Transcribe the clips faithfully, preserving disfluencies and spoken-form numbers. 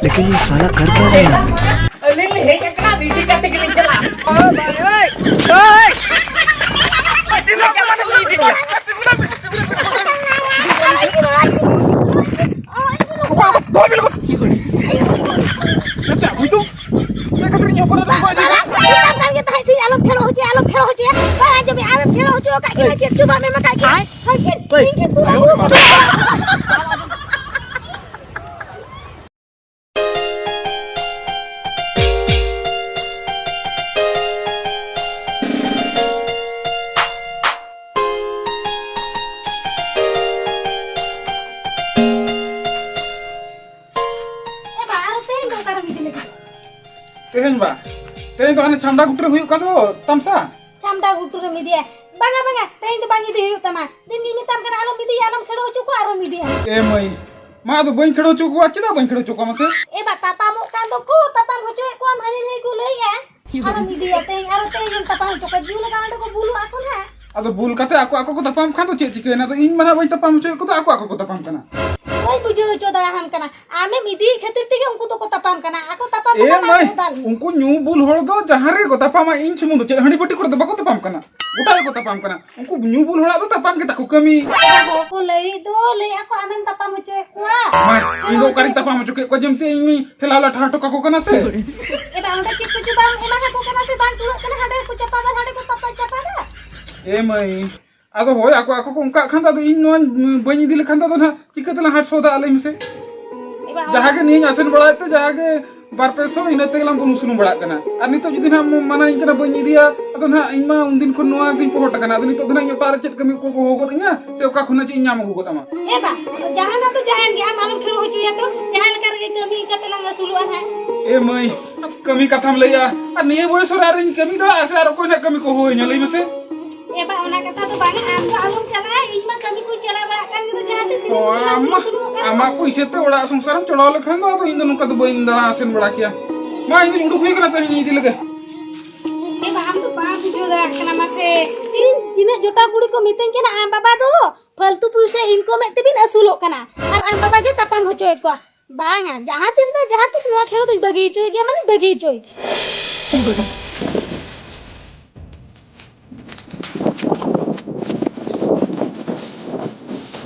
लेकिन ये साला कर क्या रहा है? ᱟᱹᱞᱤᱧ ᱞᱤᱧ ᱦᱮᱡ ᱟᱠᱟᱱᱟ, ᱤᱫᱤ ᱠᱟᱛᱮ ᱜᱮᱞᱤᱧ ᱪᱟᱞᱟᱜᱼᱟ᱾ ᱪᱮᱫ ᱠᱟᱱ ᱜᱮ ᱛᱟᱦᱮᱸᱫ ᱥᱤᱧ, ᱟᱞᱚᱢ ᱠᱷᱮᱲᱚ ᱦᱚᱪᱚᱭᱟ, ᱟᱞᱚᱢ ᱠᱷᱮᱲᱚ ᱦᱚᱪᱚᱭᱟ᱾ ᱵᱟᱭ ᱟᱸᱡᱚᱢᱮᱫ, ᱟᱢᱮᱢ ᱠᱷᱮᱲᱚ ᱦᱚᱪᱚ ᱟᱠᱟᱫ ᱠᱤᱱᱟ, ᱪᱮᱫ ᱪᱚ ᱵᱟᱢ ᱮᱢ ᱟᱠᱟᱫ ᱠᱤᱱᱟ᱾ ᱦᱟᱭ ᱠᱤᱱ, ᱤᱧ ᱠᱤᱱ ᱛᱩᱞᱟᱹᱢ ᱜᱚᱜ ᱠᱟᱫᱟ᱾ ᱮ ᱵᱟ, ᱟᱨ ᱛᱮᱦᱮᱧ ᱫᱚ ᱚᱠᱟᱨᱮᱢ ᱤᱫᱤ ᱞᱟᱹᱜᱤᱫ? ᱛᱮᱦᱮᱧ ᱵᱟ, ᱛᱮᱦᱮᱧ ᱫᱚ ᱦᱟᱱᱮ ᱪᱷᱟᱢᱰᱟ ᱜᱷᱩᱴᱩ ᱨᱮ ᱦᱩᱭᱩᱜ ᱠᱟᱱ ᱫᱚ ᱛᱟᱢᱥᱟ᱾ ᱪᱷᱟᱢᱰᱟ ᱜᱷᱩᱴᱩ ᱨᱮᱢ ᱤᱫᱤᱭᱟ? ᱵᱟᱝᱟ, ᱵᱟᱝᱟ, ᱛᱮᱦᱮᱧ ᱫᱚ ᱵᱟᱝ ᱤᱫᱤ ᱦᱩᱭᱩᱜ ᱛᱟᱢᱟ᱾ ᱫᱤᱱ ᱜᱤᱧ ᱢᱮᱛᱟᱢ ᱠᱟᱱᱟ, ᱟᱞᱚᱢ ᱤᱫᱤᱭᱟ, ᱟᱞᱚᱢ ᱠᱷᱮᱲᱚ ᱦᱚᱪᱚ ᱠᱚᱣᱟ, ᱟᱨᱦᱚᱢ ᱤᱫᱤᱭᱟ᱾ ᱮ ᱢᱟᱹᱭ, ᱢᱟ ᱟᱫᱚ ᱵᱟᱹᱧ ᱠᱷᱮᱲᱚ ᱦᱚᱪᱚ ᱠᱚᱣᱟ, ᱪᱮᱫᱟᱜ ᱵᱟᱹᱧ ᱠᱷᱮᱲᱚ ᱦᱚᱪᱚ ᱠᱚᱣᱟ ᱢᱟᱥᱮ? ᱮ ᱵᱟ, ᱛᱟᱯᱟᱢᱚᱜ ᱠᱟᱱ ᱫᱚᱠᱚ, ᱛᱟᱯᱟᱢ ᱦᱚᱪᱚᱭᱮᱫ ᱠᱚᱣᱟᱢ, ᱦᱟᱹᱱᱤ ᱱᱟᱹᱭ ᱠᱚ ᱞᱟᱹᱭᱮᱜᱼᱟ᱾ ᱟᱨᱦᱚᱢ ᱤᱫᱤᱭᱟ ᱛᱮᱦᱮᱧ, ᱟᱨᱦᱚᱸ ᱛᱮᱦᱮᱧ ᱮᱢ ᱛᱟᱯᱟᱢ ᱦᱚᱪᱚ ᱠᱚᱣᱟ, ᱡᱩᱞ ᱟᱠᱟᱱ ᱚᱸᱰᱮ ᱠᱚ ᱵᱩᱞᱩᱜ ᱟᱠᱚ ᱱᱟᱦᱟᱜ᱾ ᱟᱫᱚ ᱵᱩᱞ ᱠᱟᱛᱮ ᱟᱠᱚ ᱟᱠᱚ ᱠᱚ ᱛᱟᱯᱟᱢ ᱠᱷᱟᱱ ᱫᱚ ᱪᱮᱫ ᱪᱤᱠᱟᱹᱭᱮᱱᱟ? ᱟᱫᱚ ᱤᱧ ᱢᱟ ᱱᱟᱦᱟᱜ ᱵᱟᱹᱧ ᱛᱟᱯᱟᱢ ᱦᱚᱪᱚᱭᱮᱫ ᱠᱚᱫᱚ, ᱟᱠᱚ ᱟᱠᱚ ᱠᱚ ᱛᱟᱯᱟᱢ ᱠᱟᱱᱟ᱾ ᱵᱟᱹᱧ ᱵᱩᱡᱷᱟᱹᱣ ᱦᱚᱪᱚ ᱫᱟᱲᱮᱭᱟᱢ ᱠᱟᱱᱟ, ᱟᱢᱮᱢ ᱤᱫᱤᱭᱮᱫ ᱠᱷᱟᱹᱛᱤᱨ ᱛᱮᱜᱮ ᱩᱱᱠᱩ ᱫᱚᱠᱚ ᱛᱟᱯᱟᱢ ᱠᱟᱱᱟ, ᱟᱠᱚ ᱛᱟᱯᱟᱢ ᱠᱚ ᱮ ᱛᱟᱯᱟᱢ ᱢᱟᱹᱭ, ᱠᱚ ᱛᱟᱞ᱾ ᱩᱱᱠᱩ ᱧᱩ ᱵᱩᱞ ᱦᱚᱲ ᱫᱚ ᱡᱟᱦᱟᱸ ᱨᱮᱜᱮ ᱠᱚ ᱛᱟᱯᱟᱢᱟ, ᱤᱧ ᱥᱩᱢᱩᱝ ᱫᱚ ᱪᱮᱫ, ᱦᱟᱺᱰᱤ ᱵᱟᱹᱴᱤ ᱠᱚᱨᱮ ᱫᱚ ᱵᱟᱠᱚ ᱛᱟᱯᱟᱢ ᱠᱟᱱᱟ, ᱜᱚᱴᱟ ᱜᱮᱠᱚ ᱛᱟᱯᱟᱢ ᱠᱟᱱᱟ᱾ ᱩᱱᱠᱩ ᱧᱩ ᱵᱩᱞ ᱦᱚᱲᱟᱜ ᱫᱚ ᱛᱟᱯᱟᱢ ᱜᱮ ᱛᱟᱠᱚ ᱠᱟᱹᱢᱤ᱾ ᱟᱫᱚ ᱠᱚ ᱞᱟᱹᱭᱮᱫ ᱫᱚ, ᱞᱟᱹᱭᱮᱫ ᱟᱠᱚ ᱟᱢᱮᱢ ᱛᱟᱯᱟᱢ ᱦᱚᱪᱚᱭᱮᱫ ᱠᱚᱣᱟ᱾ ᱢᱟ, ᱤᱧ ᱫᱚ ᱚᱠᱟᱨᱤᱧ ᱛᱟᱯᱟᱢ ᱦᱚᱪᱚ ᱠᱮᱫ ᱠᱚᱣᱟ ᱡᱮ ᱢᱤᱫᱴᱮᱱ ᱤᱧ ᱴᱷᱮᱞᱟᱣ ᱞᱟᱴᱷᱟ ᱦᱚᱴᱚ ᱠᱟᱠᱚ ᱠᱟᱱᱟ ᱥᱮ? ᱮ ᱵᱟ, ᱚᱸᱰᱮ ᱪᱮᱫ ᱠᱚᱪᱚ ᱵᱟᱝ ᱮᱢᱟ ᱠᱟᱠᱚ ᱠᱟᱱᱟ ᱥᱮ ᱵᱟᱝ ᱠᱩᱲᱟᱹᱜ ᱠᱟᱱᱟ, ᱦᱟᱸᱰᱮ ᱠᱚ ᱪᱟᱯᱟᱫᱟ, ᱦᱟᱸᱰᱮ ᱠᱚ ᱛᱟᱯᱟ ᱪᱟᱯᱟᱫᱟ᱾ ᱮ ᱢᱟᱹᱭ, ᱟᱫᱚ ᱦᱳᱭ, ᱟᱠᱚ ᱟᱠᱚ ᱠᱚ ᱚᱱᱠᱟᱜ ᱠᱷᱟᱱ ᱫᱚ ᱟᱫᱚ ᱤᱧ ᱱᱚᱣᱟᱧ ᱵᱟᱹᱧ ᱤᱫᱤ ᱞᱮᱠᱷᱟᱱ ᱫᱚ ᱟᱫᱚ ᱱᱟᱦᱟᱜ ᱪᱤᱠᱟᱹ ᱛᱮᱞᱟᱝ ᱦᱟᱴ ᱥᱚᱣᱫᱟᱜᱼᱟ, ᱞᱟᱹᱭ ᱢᱮᱥᱮ? ᱮ ᱵᱟ, ᱡᱟᱦᱟᱸ ᱜᱮ ᱱᱤᱭᱟᱹᱧ ᱟᱥᱮᱱ ᱵᱟᱲᱟᱭᱮᱫ ᱛᱮ, ᱡᱟᱦᱟᱸ ᱜᱮ ᱵᱟᱨ ᱯᱮ ᱥᱚ, ᱤᱱᱟᱹ ᱛᱮᱜᱮ ᱞᱟᱝ ᱵᱩᱞᱩᱝ ᱥᱩᱱᱩᱢ ᱵᱟᱲᱟᱜ ᱠᱟᱱᱟ᱾ ᱟᱨ ᱱᱤᱛᱚᱜ ᱡᱩᱫᱤ ᱱᱟᱦᱟᱜ ᱢᱟᱱᱟᱧ ᱠᱟᱱᱟ ᱵᱟᱹᱧ ᱤᱫᱤᱭᱟ, ᱟᱫᱚ ᱱᱟᱦᱟᱜ ᱤᱧ ᱢᱟ ᱩᱱᱫᱤᱱ ᱠᱷᱚᱱ ᱱᱚᱣᱟ ᱜᱤᱧ ᱯᱚᱦᱚᱴ ᱟᱠᱟᱱᱟ᱾ ᱟᱫᱚ ᱱᱤᱛᱚᱜ ᱫᱚ ᱱᱟᱦᱟᱜ ᱤᱧ ᱚᱴᱟᱜ ᱨᱮ ᱪᱮᱫ ᱠᱟᱹᱢᱤ ᱠᱚ ᱦᱚᱦᱚ ᱜᱚᱫ ᱤᱧᱟ, ᱥᱮ ᱚᱠᱟ ᱠᱷᱚᱱᱟᱜ ᱪᱮᱫ ᱤᱧ ᱧᱟᱢ ᱟᱹᱜᱩ ᱜᱚᱫ ᱟᱢᱟ? ᱮ ᱵᱟ, ᱡᱟᱦᱟᱱᱟᱜ ᱫᱚ ᱡᱟᱦᱟᱱ ᱜᱮ, ᱟᱢ ᱟᱞᱚᱢ ᱴᱷᱮᱲᱚ ᱦᱚᱪᱚᱭᱟ ᱛᱚ, ᱡᱟᱦᱟᱸ ᱞᱮᱠᱟ ᱨᱮᱜᱮ ᱠᱟᱹᱢᱤ ᱠᱟᱛᱮ ᱞᱟᱝ ᱟᱹᱥᱩᱞᱚᱜᱼᱟ ᱱᱟᱦᱟᱜ᱾ ᱮ ᱢᱟᱹᱭ, ᱠᱟᱹᱢᱤ ᱠᱟᱛᱷᱟᱢ ᱞᱟᱹᱭᱟ, ᱟᱨ ᱱᱤᱭᱟᱹ ᱵᱚᱭᱮᱥ ᱨᱮ ᱟᱨ ᱤᱧ ᱠᱟᱹᱢᱤ ᱫᱟᱲᱮᱭᱟᱜᱼᱟ ᱥᱮ ᱟᱨ ᱚᱠᱚᱭ ᱱᱟᱦᱟᱜ ᱠᱟᱹᱢᱤ ᱠᱚ ᱦᱚᱦᱚ ᱟᱹᱧᱟ, ᱞᱟᱹᱭ ᱢᱮᱥᱮ? ᱮ ᱵᱟ, ᱚᱱᱟ ᱠᱟᱛᱷᱟ ᱫᱚ ᱵᱟᱝᱟ, ᱟᱢ ᱫᱚ ᱟᱞᱚᱢ ᱪᱟᱞᱟᱜᱼᱟ, ᱤᱧ ᱢᱟ ᱠᱟᱹᱢᱤ ᱠᱚᱧ ᱪᱟᱞᱟᱣ ᱵᱟᱲᱟᱜ ᱠᱟᱱ ᱜᱮ, ᱡᱟᱦᱟᱸ ᱛᱤᱥ ᱚ, ᱤᱧ ᱟᱢ ᱢᱟ ᱥᱩᱱᱩᱢᱚᱜ ᱠᱟᱱ᱾ ᱟᱢᱟᱜ ᱯᱩᱭᱥᱟᱹ ᱛᱮ ᱚᱲᱟᱜ ᱥᱚᱝᱥᱟᱨᱮᱢ ᱪᱟᱞᱟᱣ ᱞᱮᱠᱷᱟᱱ ᱫᱚ ᱟᱫᱚ ᱤᱧ ᱫᱚ ᱱᱚᱝᱠᱟ ᱫᱚ ᱵᱟᱹᱧ ᱫᱟᱬᱟ ᱟᱥᱮᱱ ᱵᱟᱲᱟ ᱠᱮᱭᱟ᱾ ᱢᱟ, ᱤᱧ ᱫᱚᱧ ᱩᱰᱩᱠ ᱦᱩᱭ ᱠᱟᱱᱟ, ᱛᱮᱦᱮᱧ ᱤᱫᱤ ᱞᱮᱜᱮ᱾ ᱮ ᱵᱟ, ᱟᱢ ᱫᱚ ᱵᱟᱢ ᱵᱩᱡᱷᱟᱹᱣ ᱫᱟᱲᱮᱭᱟᱜ ᱠᱟᱱᱟ, ᱢᱟᱥᱮ᱾ ᱛᱤᱱ, ᱛᱤᱱᱟᱹᱜ ᱡᱚᱴᱟᱣ ᱠᱩᱲᱤ ᱠᱚ ᱢᱤᱛᱟᱹᱧ ᱠᱟᱱᱟ, ᱟᱢ ᱵᱟᱵᱟ ᱫᱚ ᱯᱷᱟᱞᱛᱩ ᱯᱩᱭᱥᱟᱹ ᱤᱱᱠᱚᱢᱮᱫ ᱛᱮᱵᱤᱱ ᱟᱹᱥᱩᱞᱚᱜ ᱠᱟᱱᱟ, ᱟᱨ ᱟᱢ ᱵᱟᱵᱟ ᱜᱮ ᱛᱟᱯᱟᱢ ᱦᱚᱪᱚᱭᱮᱫ ᱠᱚᱣᱟ᱾ ᱵᱟᱝᱟ, ᱡᱟᱦᱟᱸ ᱛᱤᱥ ᱵᱟᱝ ᱡᱟᱦᱟᱸ ᱛᱤᱥ ᱱᱚᱣᱟ ᱠᱷᱮᱞᱳᱰ ᱫᱚᱧ ᱵᱟᱹᱜᱤ ᱦᱚᱪᱚᱭ ᱜᱮᱭᱟ, ᱢᱟᱱᱮ ᱵᱟᱹᱜᱤ ᱦᱚᱪᱚᱭ ᱜᱮᱭᱟ᱾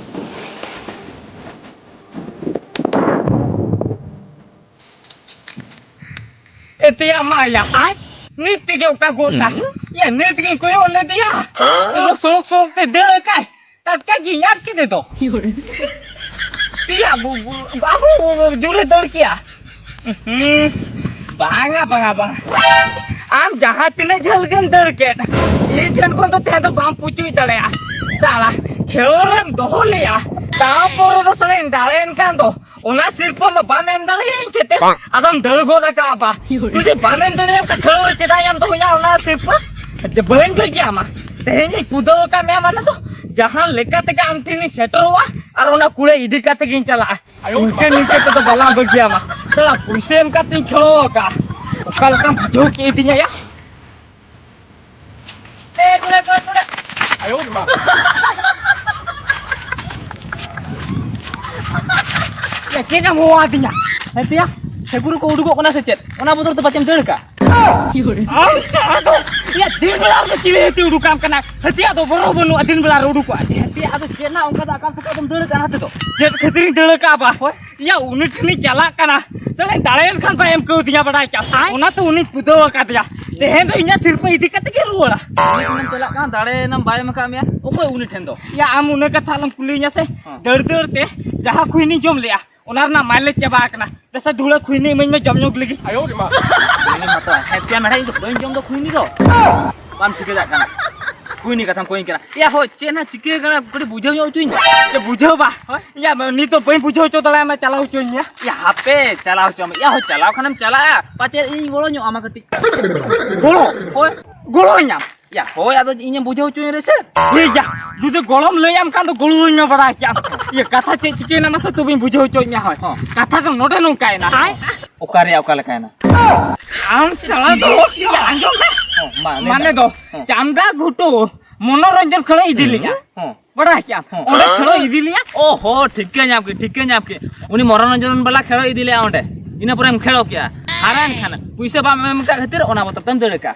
ᱮᱛᱮᱭᱟ ᱢᱟᱭᱟ, ᱟᱡ ᱱᱤᱛ ᱛᱮᱜᱮ ᱚᱠᱟ ᱜᱚᱫ ᱱᱟ᱾ ᱦᱩᱸ᱾ ᱭᱟ, ᱱᱤᱛ ᱜᱮᱧ ᱠᱚᱭᱚᱜ ᱞᱮᱫᱮᱭᱟ᱾ ᱦᱮᱸ? ᱤᱭᱟᱹ, ᱥᱚᱲᱚᱠ ᱥᱚᱲᱚᱠ ᱛᱮ ᱫᱟᱹᱲ ᱟᱠᱟᱭ᱾ ᱴᱟᱴᱠᱟ ᱜᱮ ᱧᱟᱢ ᱠᱮᱫᱮ ᱫᱚ᱾ ᱭᱟ, ᱵᱩ-, ᱵᱩ-, ᱵᱟᱹᱵᱩ, ᱡᱳᱨᱮ ᱫᱟᱹᱲ ᱠᱮᱭᱟ᱾ ᱦᱩᱸ, ᱵᱟᱝᱟ, ᱵᱟᱝᱟ, ᱵᱟᱝᱟ᱾ ᱟᱢ ᱡᱟᱦᱟᱸ ᱛᱤᱱᱟᱹᱜ ᱡᱷᱟᱹᱞ ᱜᱮᱢ ᱫᱟᱹᱲ ᱠᱮᱫ, ᱤᱧ ᱴᱷᱮᱱ ᱠᱷᱚᱱ ᱫᱚ ᱛᱮᱦᱮᱧ ᱫᱚ ᱵᱟᱢ ᱯᱩᱪᱩᱡ ᱫᱟᱲᱮᱭᱟᱜᱼᱟ᱾ ᱥᱟᱞᱟ, ᱠᱷᱮᱞᱳᱲ ᱨᱮᱢ ᱫᱚᱦᱚ ᱞᱮᱭᱟ, ᱛᱟᱨᱯᱚᱨᱮ ᱫᱚ ᱥᱟᱞᱟᱧ ᱫᱟᱲᱮᱭᱮᱱ ᱠᱟᱱ ᱫᱚ᱾ ᱚᱱᱟ ᱥᱤᱨᱯᱟᱹ ᱢᱟ ᱵᱟᱢ ᱮᱢ ᱫᱟᱲᱮᱭᱟᱹᱧ ᱠᱷᱟᱹᱛᱤᱨ ᱟᱫᱚᱢ ᱫᱟᱹᱲ ᱜᱚᱫ ᱟᱠᱟᱜᱼᱟ ᱵᱟ᱾ ᱡᱩᱫᱤ ᱵᱟᱢ ᱮᱢ ᱫᱟᱲᱮᱭᱟᱜ ᱠᱷᱟᱱ ᱠᱷᱮᱞᱳᱲ ᱨᱮ ᱪᱮᱫᱟᱜ ᱮᱢ ᱫᱚᱦᱚᱭᱟ ᱚᱱᱟ ᱥᱤᱨᱯᱟᱹ? ᱡᱮ ᱵᱟᱹᱧ ᱵᱟᱹᱜᱤᱭᱟᱢᱟ᱾ ᱛᱮᱦᱮᱧ ᱤᱧ ᱠᱩᱫᱟᱹᱣ ᱟᱠᱟᱫ ᱢᱮᱭᱟ ᱢᱟᱱᱮ ᱫᱚ ᱡᱟᱦᱟᱸ ᱞᱮᱠᱟ ᱛᱮᱜᱮ ᱟᱢ ᱴᱷᱮᱱᱤᱧ ᱥᱮᱴᱮᱨᱚᱜᱼᱟ ᱟᱨ ᱚᱱᱟ ᱠᱩᱲᱟᱹᱭ ᱤᱫᱤ ᱠᱟᱛᱮ ᱜᱤᱧ ᱪᱟᱞᱟᱜᱼᱟ᱾ ᱤᱱᱠᱟᱹ ᱱᱤᱝᱠᱟᱹ ᱛᱮᱫᱚ ᱵᱟᱞᱟᱝ ᱵᱟᱹᱜᱤᱭᱟᱢᱟ᱾ ᱥᱟᱞᱟ ᱯᱩᱭᱥᱟᱹ ᱮᱢ ᱠᱟᱛᱮᱧ ᱠᱷᱮᱞᱳ ᱟᱠᱟᱫᱼᱟ᱾ ᱚᱠᱟ ᱞᱮᱠᱟᱢ ᱵᱩᱡᱷᱟᱹᱣ ᱠᱮᱫᱤᱧᱟ ᱭᱟ? ᱮ, ᱠᱚᱲᱟ, ᱠᱚᱲᱟ, ᱠᱚᱲᱟ᱾ ᱟᱭᱳ ᱢᱟ᱾ ᱭᱟ, ᱪᱮᱫ ᱮᱢ ᱦᱚᱦᱚ ᱟᱹᱫᱤᱧᱟ? ᱦᱮᱸ ᱛᱮᱭᱟ, ᱴᱷᱟᱹᱠᱩᱨ ᱠᱚ ᱩᱰᱩᱠᱚᱜ ᱠᱟᱱᱟ ᱥᱮ ᱪᱮᱫ? ᱚᱱᱟ ᱵᱚᱛᱚᱨ ᱛᱮ ᱯᱟᱪᱮᱢ ᱫᱟᱹᱲ ᱠᱟᱜ? ᱟᱢ ᱥᱟᱞᱟ ᱫᱚ, ᱭᱟ, ᱫᱤᱱ ᱵᱮᱲᱟ ᱨᱮᱫᱚ ᱪᱤᱞᱤ ᱦᱟᱹᱛᱤ ᱩᱰᱩᱠᱟᱢ ᱠᱟᱱᱟ? ᱦᱟᱹᱛᱤᱭᱟᱜ ᱫᱚ ᱵᱚᱨᱚ ᱵᱟᱹᱱᱩᱜᱼᱟ, ᱫᱤᱱ ᱵᱮᱲᱟ ᱨᱮ ᱩᱰᱩᱠᱚᱜᱼᱟ᱾ ᱦᱟᱹᱛᱤᱭᱟᱜ ᱟᱫᱚ ᱪᱮᱫ ᱱᱟ ᱚᱱᱠᱟ ᱫᱚ ᱟᱠᱟᱞ ᱥᱟᱠᱟᱞ ᱛᱮᱢ ᱫᱟᱹᱲ ᱠᱟᱜᱼᱟ ᱱᱟᱛᱮ ᱫᱚ? ᱪᱮᱫ ᱠᱷᱟᱹᱛᱤᱨᱤᱧ ᱫᱟᱹᱲ ᱠᱟᱜᱼᱟ ᱵᱟ? ᱦᱳᱭ᱾ ᱭᱟ, ᱩᱱᱤ ᱴᱷᱮᱱᱤᱧ ᱪᱟᱞᱟᱜ ᱠᱟᱱᱟ᱾ ᱥᱟᱞᱟᱧ ᱫᱟᱲᱮᱭᱮᱱ ᱠᱷᱟᱱ ᱵᱟᱭ ᱮᱢ ᱠᱟᱹᱣᱫᱤᱧᱟ, ᱵᱟᱰᱟᱭ ᱠᱟᱜ᱾ ᱟᱭ᱾ ᱚᱱᱟᱛᱮ ᱩᱱᱤᱧ ᱠᱩᱫᱟᱹᱣ ᱟᱠᱟᱫᱮᱭᱟ᱾ ᱛᱮᱦᱮᱧ ᱫᱚ ᱤᱧᱟᱹᱜ ᱥᱤᱨᱯᱟᱹ ᱤᱫᱤ ᱠᱟᱛᱮ ᱜᱮ ᱨᱩᱣᱟᱹᱲᱟ᱾ ᱩᱱᱤ ᱴᱷᱮᱱᱮᱢ ᱪᱟᱞᱟᱜ ᱠᱟᱱᱟ, ᱫᱟᱲᱮᱭᱮᱱᱟᱢ, ᱵᱟᱭ ᱮᱢ ᱟᱠᱟᱫ ᱢᱮᱭᱟ᱾ ᱚᱠᱚᱭ ᱩᱱᱤ ᱴᱷᱮᱱ ᱫᱚ? ᱭᱟ, ᱟᱢ ᱩᱱᱟᱹ ᱠᱟᱛᱷᱟ ᱟᱞᱚᱢ ᱠᱩᱞᱤᱭᱤᱧᱟ ᱥᱮ᱾ ᱦᱮᱸ᱾ ᱫᱟᱹᱲ ᱫᱟᱹᱲ ᱛᱮ ᱡᱟᱦᱟᱸ ᱠᱷᱩᱭᱱᱤ ᱡᱚᱢ ᱞᱮᱜᱼᱟ, ᱚᱱᱟ ᱨᱮᱱᱟᱜ ᱢᱟᱭᱞᱮᱡᱽ ᱪᱟᱵᱟ ᱟᱠᱟᱱᱟ᱾ ᱫᱮᱥᱮ ᱰᱷᱩᱲᱟᱹ ᱠᱷᱩᱭᱱᱤ ᱤᱢᱟᱹᱧ ᱢᱮ, ᱡᱚᱢ ᱧᱚᱜ ᱞᱟᱹᱜᱤᱫ᱾ ᱟᱭᱳ ᱨᱮ ᱢᱟ᱾ ᱩᱱᱤ ᱢᱟᱛᱚ ᱦᱮᱸ ᱯᱮᱭᱟ ᱢᱮᱲᱟ, ᱤᱧ ᱫᱚ ᱵᱟᱹᱧ ᱡᱚᱢ ᱫᱚ ᱠᱷᱩᱭᱱᱤ ᱫᱚ᱾ ᱵᱟᱢ ᱴᱷᱤᱠᱟᱹ ᱫᱟᱲᱮᱭᱟᱜ ᱠᱟᱱᱟ᱾ ᱠᱷᱩᱭᱱᱤ ᱠᱟᱛᱷᱟᱢ ᱠᱚᱭᱤᱧ ᱠᱟᱱᱟ᱾ ᱭᱟ ᱦᱳᱭ, ᱪᱮᱫ ᱱᱟ ᱪᱤᱠᱟᱹ ᱠᱟᱱᱟ, ᱠᱟᱹᱴᱤᱡ ᱵᱩᱡᱷᱟᱹᱣ ᱧᱚᱜ ᱦᱚᱪᱚᱧ ᱢᱮ᱾ ᱪᱮᱫ ᱵᱩᱡᱷᱟᱹᱣ ᱵᱟ? ᱦᱳᱭ᱾ ᱭᱟ, ᱱᱤᱛ ᱫᱚ ᱵᱟᱹᱧ ᱵᱩᱡᱷᱟᱹᱣ ᱦᱚᱪᱚ ᱫᱟᱲᱮᱭᱟᱢᱟ, ᱪᱟᱞᱟᱣ ᱦᱚᱪᱚᱧ ᱢᱮ᱾ ᱭᱟ, ᱦᱟᱯᱮ, ᱪᱟᱞᱟᱣ ᱦᱚᱪᱚ ᱢᱮ᱾ ᱭᱟ, ᱦᱳᱭ, ᱪᱟᱞᱟᱣ ᱠᱷᱟᱱᱮᱢ ᱪᱟᱞᱟᱜᱼᱟ, ᱯᱟᱪᱮᱫ ᱤᱧ ᱜᱚᱲᱚ ᱧᱚᱜ ᱟᱢᱟ ᱠᱟᱹᱴᱤᱡ᱾ ᱜᱚᱲᱚ? ᱦᱳᱭ᱾ ᱜᱚᱲᱚ ᱧᱟᱢ? ᱭᱟ, ᱦᱳᱭ, ᱟᱫᱚ ᱤᱧᱮᱢ ᱵᱩᱡᱷᱟᱹᱣ ᱦᱚᱪᱚᱧ ᱨᱮᱥᱮ᱾ ᱴᱷᱤᱠ ᱜᱮᱭᱟ, ᱡᱩᱫᱤ ᱜᱚᱲᱚᱢ ᱞᱟᱹᱭᱟᱢ ᱠᱷᱟᱱ ᱫᱚ ᱜᱚᱲᱚᱣᱟᱹᱧ ᱢᱮ, ᱵᱟᱲᱟᱭ ᱠᱮᱜᱼᱟᱢ᱾ ᱤᱭᱟᱹ, ᱠᱟᱛᱷᱟ ᱪᱮᱫ ᱪᱤᱠᱟᱹᱭᱮᱱᱟ ᱢᱟᱥᱮ ᱛᱚᱵᱮᱧ ᱵᱩᱡᱷᱟᱣ ᱦᱚᱪᱚᱭᱮᱫ ᱢᱮᱭᱟ᱾ ᱦᱳᱭ, ᱦᱚᱸ᱾ ᱠᱟᱛᱷᱟ ᱫᱚ ᱱᱚᱰᱮ ᱱᱚᱝᱠᱟᱭᱮᱱᱟ᱾ ᱚᱠᱟ ᱨᱮᱭᱟᱜ ᱚᱠᱟ ᱞᱮᱠᱟᱭᱮᱱᱟ? ᱟᱢ ᱥᱟᱞᱟ ᱫᱚ, ᱤᱭᱟᱹ, ᱟᱸᱡᱚᱢ ᱢᱮ᱾ ᱦᱚᱸ, ᱢᱟ, ᱞᱟᱹᱭ ᱢᱟᱱᱮ ᱢᱮ᱾ ᱫᱚ, ᱦᱚᱸ᱾ ᱪᱟᱢᱰᱟ ᱜᱷᱩᱴᱩ ᱢᱚᱱᱳᱨᱚᱧᱡᱚᱱ ᱠᱷᱟᱹᱲᱮ ᱤᱫᱤ ᱞᱮᱭᱟ᱾ ᱦᱚᱸ᱾ ᱵᱟᱲᱟᱭ ᱠᱮᱜᱼᱟᱢ? ᱦᱚᱸ᱾ ᱚᱸᱰᱮ ᱠᱷᱮᱞᱳ ᱤᱫᱤ ᱞᱮᱭᱟ᱾ ᱳ ᱦᱳ, ᱴᱷᱤᱠᱟᱹ ᱧᱟᱢ ᱠᱮᱫ, ᱴᱷᱤᱠᱟᱹ ᱧᱟᱢ ᱠᱮᱫ᱾ ᱩᱱᱤ ᱢᱚᱱᱳᱨᱚᱧᱡᱚᱱ ᱵᱟᱞᱟ ᱠᱷᱮᱞᱳ ᱤᱫᱤ ᱞᱮᱭᱟ ᱚᱸᱰᱮ᱾ ᱤᱱᱟᱹ ᱯᱚᱨᱮᱢ ᱠᱷᱮᱞᱳ ᱠᱮᱜᱼᱟ᱾ ᱦᱟᱨᱟᱭᱮᱱ ᱠᱷᱟᱱ ᱯᱩᱭᱥᱟᱹ ᱵᱟᱢ ᱮᱢ ᱠᱟᱜ ᱠᱷᱟᱹᱛᱤᱨ ᱚᱱᱟ ᱵᱚᱛᱚᱨ ᱛᱮᱢ ᱫᱟᱹᱲ ᱠᱟᱜᱼᱟ᱾